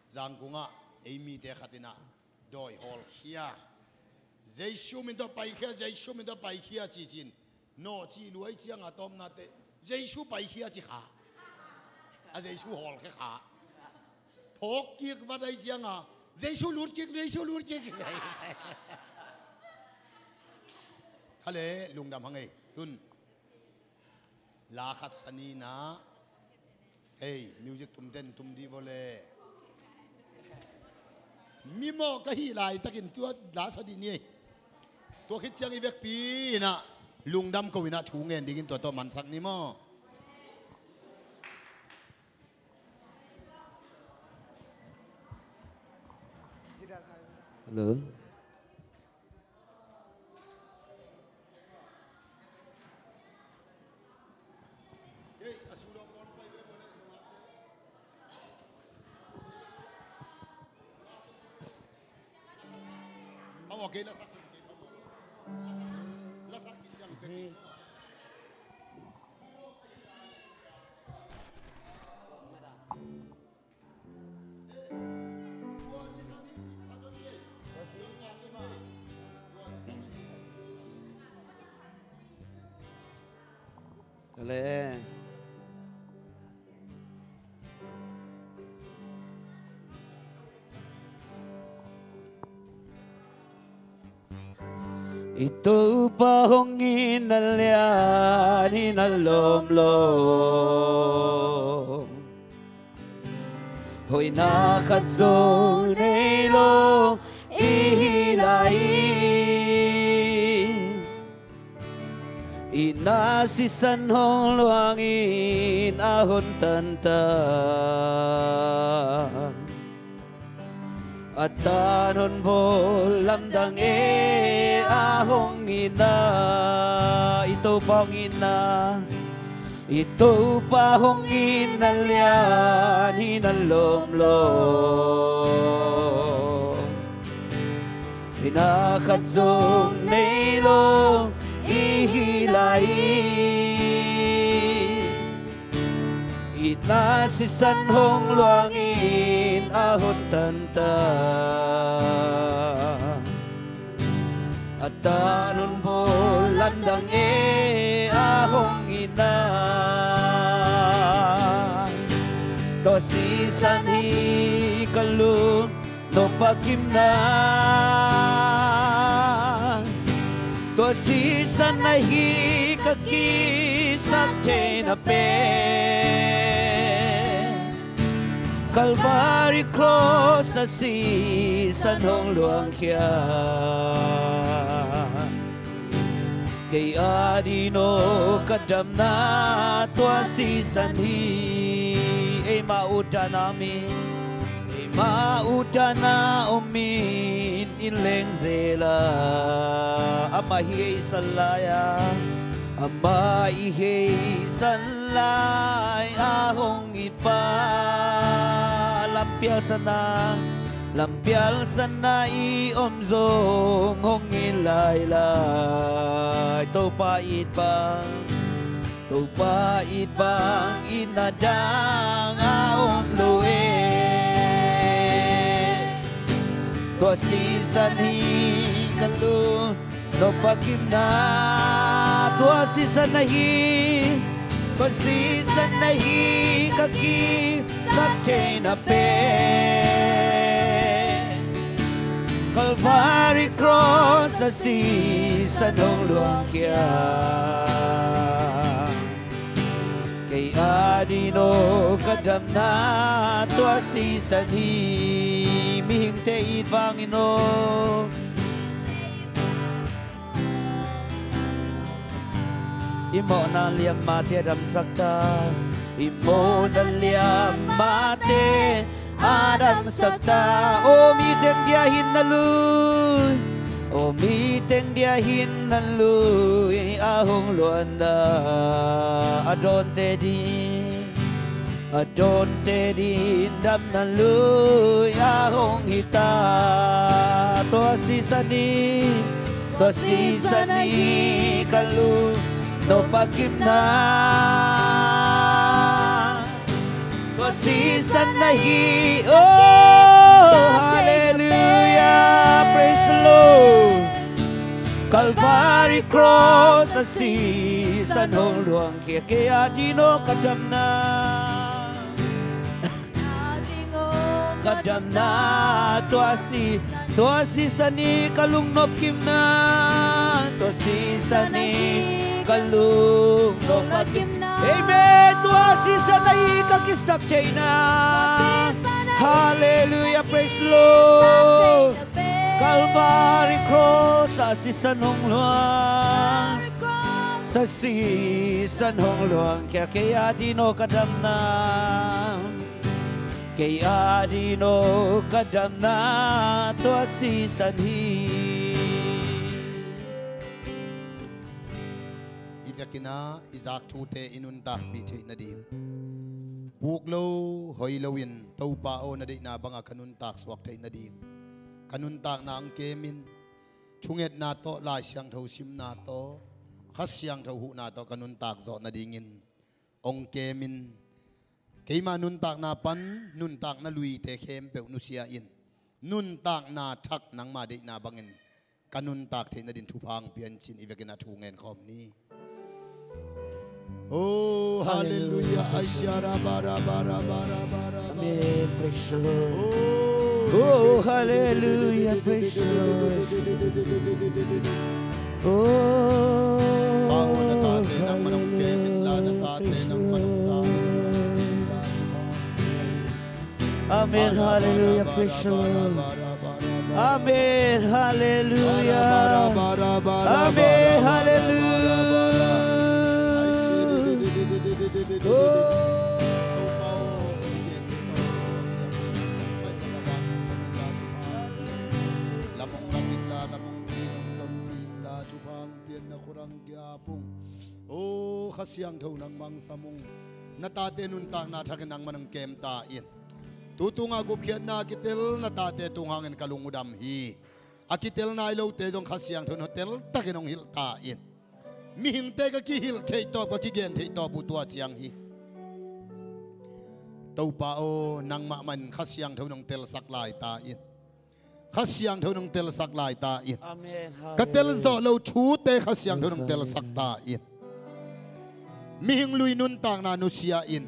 Zangkungah ei mite khat in ah dawi hawlkhia. Jesu min tawh paikhia, Jesu min tawh paikhia ci-in. Nawh cih luai cianga tawpnate, Jesu paikhia ci kha. A Jesu hawlkhia kha. Phawk kik vat ai cianga, Jesu lut kik, Jesu lut kik ci. Khale, lungdam hang ei. Tun. La khat sa ni na. Ei, music tumten tum dih vawle. Mimawh ka hih laitakin tua la sa dih ni ei. Tua khit ciang i vekpi in ah lungdam ko in ah thu ngen dingin tua tawh mansak ni maw? Hello. Bang ua Kale. I Topa hong itna lian hi na lawm lo. Hoihna khat zong nei lo i hi lai. I na sisan hong luangin a hong tan ta. A tan hong bawl lamdang e a hong itna. I Topa hong itna. I Topa hong itna lian hi na lawm lo. Hoihna khat zong nei lo i hi lai. I na sisan hong luangin a hong tan ta. A tan hong bawl lamdang e a hong itna. Tua sisan hi ka lung nop a kimna. Tua sisan ahi ka kisap theihna pen. Calvary Cross a sisan hong luangkhia. Kei a ding aw ka damna tua sisan hi. Eimah utdan a om in, eimah utdan a om in, in leng zel a. Amah hih ei san lai a, amah hih ei san lai a hong it pa. Lampial san a, lampial san a i om zong hong it lai lai. Topa it bang, Topa it bang itna dang a om lo e. Tua sisan hi ka lung nop a kimna. Tua sisan ahi, tua sisan ahi ka kisap theihna pen. Calvary Cross a sisan hong luangkhia. Kei a ding aw ka damna tua sisan hi. Mihingte it vangin aw, i mawhna liammate a damsak ta. I mawhna liammate a damsak ta. Aw mi teng dia hin na lui, aw mi teng dia hin na lui a hong luanna. A dawnte ding, a dawnte ding damna lui a hong hi ta. Tua sisan hi, tua sisan hi ka lung nop a kimna. Tua sisan ahi, oh, hallelujah, praise the Lord. Calvary Cross a sisan hong luangkhia. Kei a ding aw ka damna, ka damna tua si, tua sisan hi ka lungnop kimna. Tua sisan hi ka lungnop a kimna. Amen. Tua sisan ahi ka kisap theihna. Hallelujah, praise the Lord. Calvary Cross a sisan hong luang, a sisan hong luangkhia. Kei a ding aw ka damna, kei a ding aw ka damna tua sisan hi. I biakinn ah i zak thute i nuntakpih theih nading, puk lo hoi loin Topa aw na deihna bangah ka nuntak suak theih nading, ka nuntakna hong kem in. thungetna tawh, Lai Siangtho simna tawh, Kha Siangtho huhna tawh ka nuntak zawh nadingin hong kemin, keima nuntakna pan nuntakna luite khempeuh nusia in, nuntakna thak nangma deihna bangin ka nuntak theih nadin thupha hong pia in ci-in i vekin a thu ngen khawm ni. Oh, hallelujah. Hallelujah. Amen. Praise the Lord. Oh, hallelujah. Praise the Lord. Oh, hallelujah. Praise the Lord. Amen. Hallelujah. Praise the Lord. Amen. Hallelujah. Amen. Hallelujah. Oh. Oh, Kha Siangtho nangmah hong sam ung. Na tate nuntakna thakin nangmah hong kem ta in. Tu tunga gupkhiatna a kitel na tate tung hangin ka lung uh dam hi. A kitel nai lote zong Kha Siangtho in hong teltakin hong hilh ta in. Mihingte ka kihilh theih tawp, ka kigen theih tawp uh tua ciang hi. Topa aw, nangmah mah in Kha Siangtho in hong telsak lai ta in. Kha Siangtho in hong telsak lai ta in. Amen. Ka tel zawh lo thute Kha Siangtho in hong telsak ta in. Mihing lui nuntakna nusia in,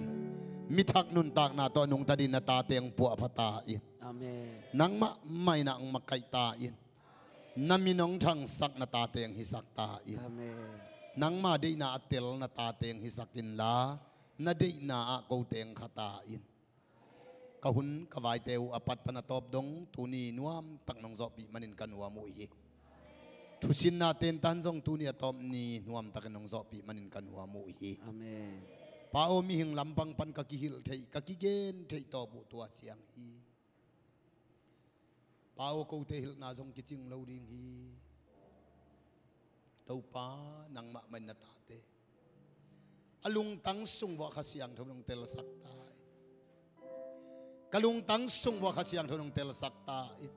mi thak nuntakna tawh nungta dingin na tate hong puahpha ta in. Amen. Nangmah mah in ah hong makaih ta in. Na min hong thangsak na tate hong hisak ta in. Amen. Nangma deihna a tel na tate hong hisak inla, na deihna ah kote hong kha ta in. Ka hun ka vaite uh a pat pan a tawp dong tuni nuamtak nong zawhpih manin ka nuam uh hi. Thusinna tentan zong tuni a tawp ni nuamtakin nong zawhpih manin ka nuam uh hi. Amen. Pa aw, mihing lampang pan ka kihilh theih, ka kigen theih tawp uh tua ciang hi. Pa aw, kote hilhna zong kicing lo ding hi. Topa, nangmah mah in na tate a lungtang sung vuah Kha Siangtho in hong telsak ta in. Ka lungtang sung vuah Kha Siangtho in hong telsak ta in.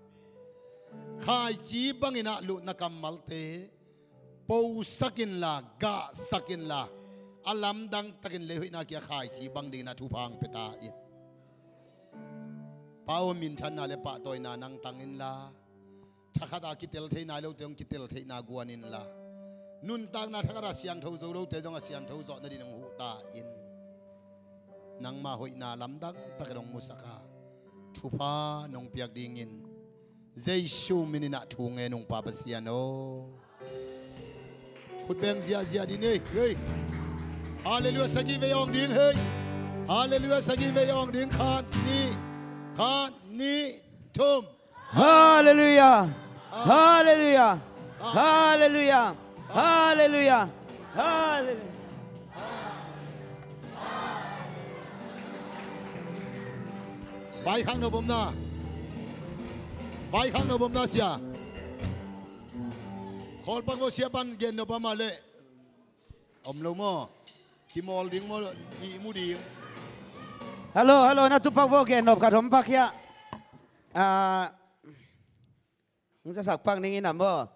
Khaici bangin ah luhna kammalte posak inla, gahsak inla, a lamdang takin lei hoihna kia khaici bang dingin ah thupha hong pia ta in. Pa aw, minthanna le pahtawina nang tang inla, thakhat a kitel thei nai lote zong kitel theihna guan inla, nuntakna thakhat a siangtho zo lote zong a siangtho zawh nadin hong huh ta in. Nangma hoihna lamdang takin hong musak a, thupha nong piak dingin Jesu min in ah thu ngen ung, Pa Pasian aw. Khut beng ziahziah ding ei. Hei. Hallelujah, sagih vei awng ding, hei. Hallelujah, sagih vei awng ding. Khat, nih. Khat, nih, thum. Hallelujah. Hallelujah. Hallelujah. Hallelujah. Hallelujah. Vaikhak nop om na. Vaikhak nop om na, sia. Khawl pak vo, sia pan gen nop a mah leh. Om lo maw? Kimawl ding maw, ihmu ding. Hello, hello, na tupak vo, gen nop khat om pak hiah. Ah, hong zasak pak ning in a maw?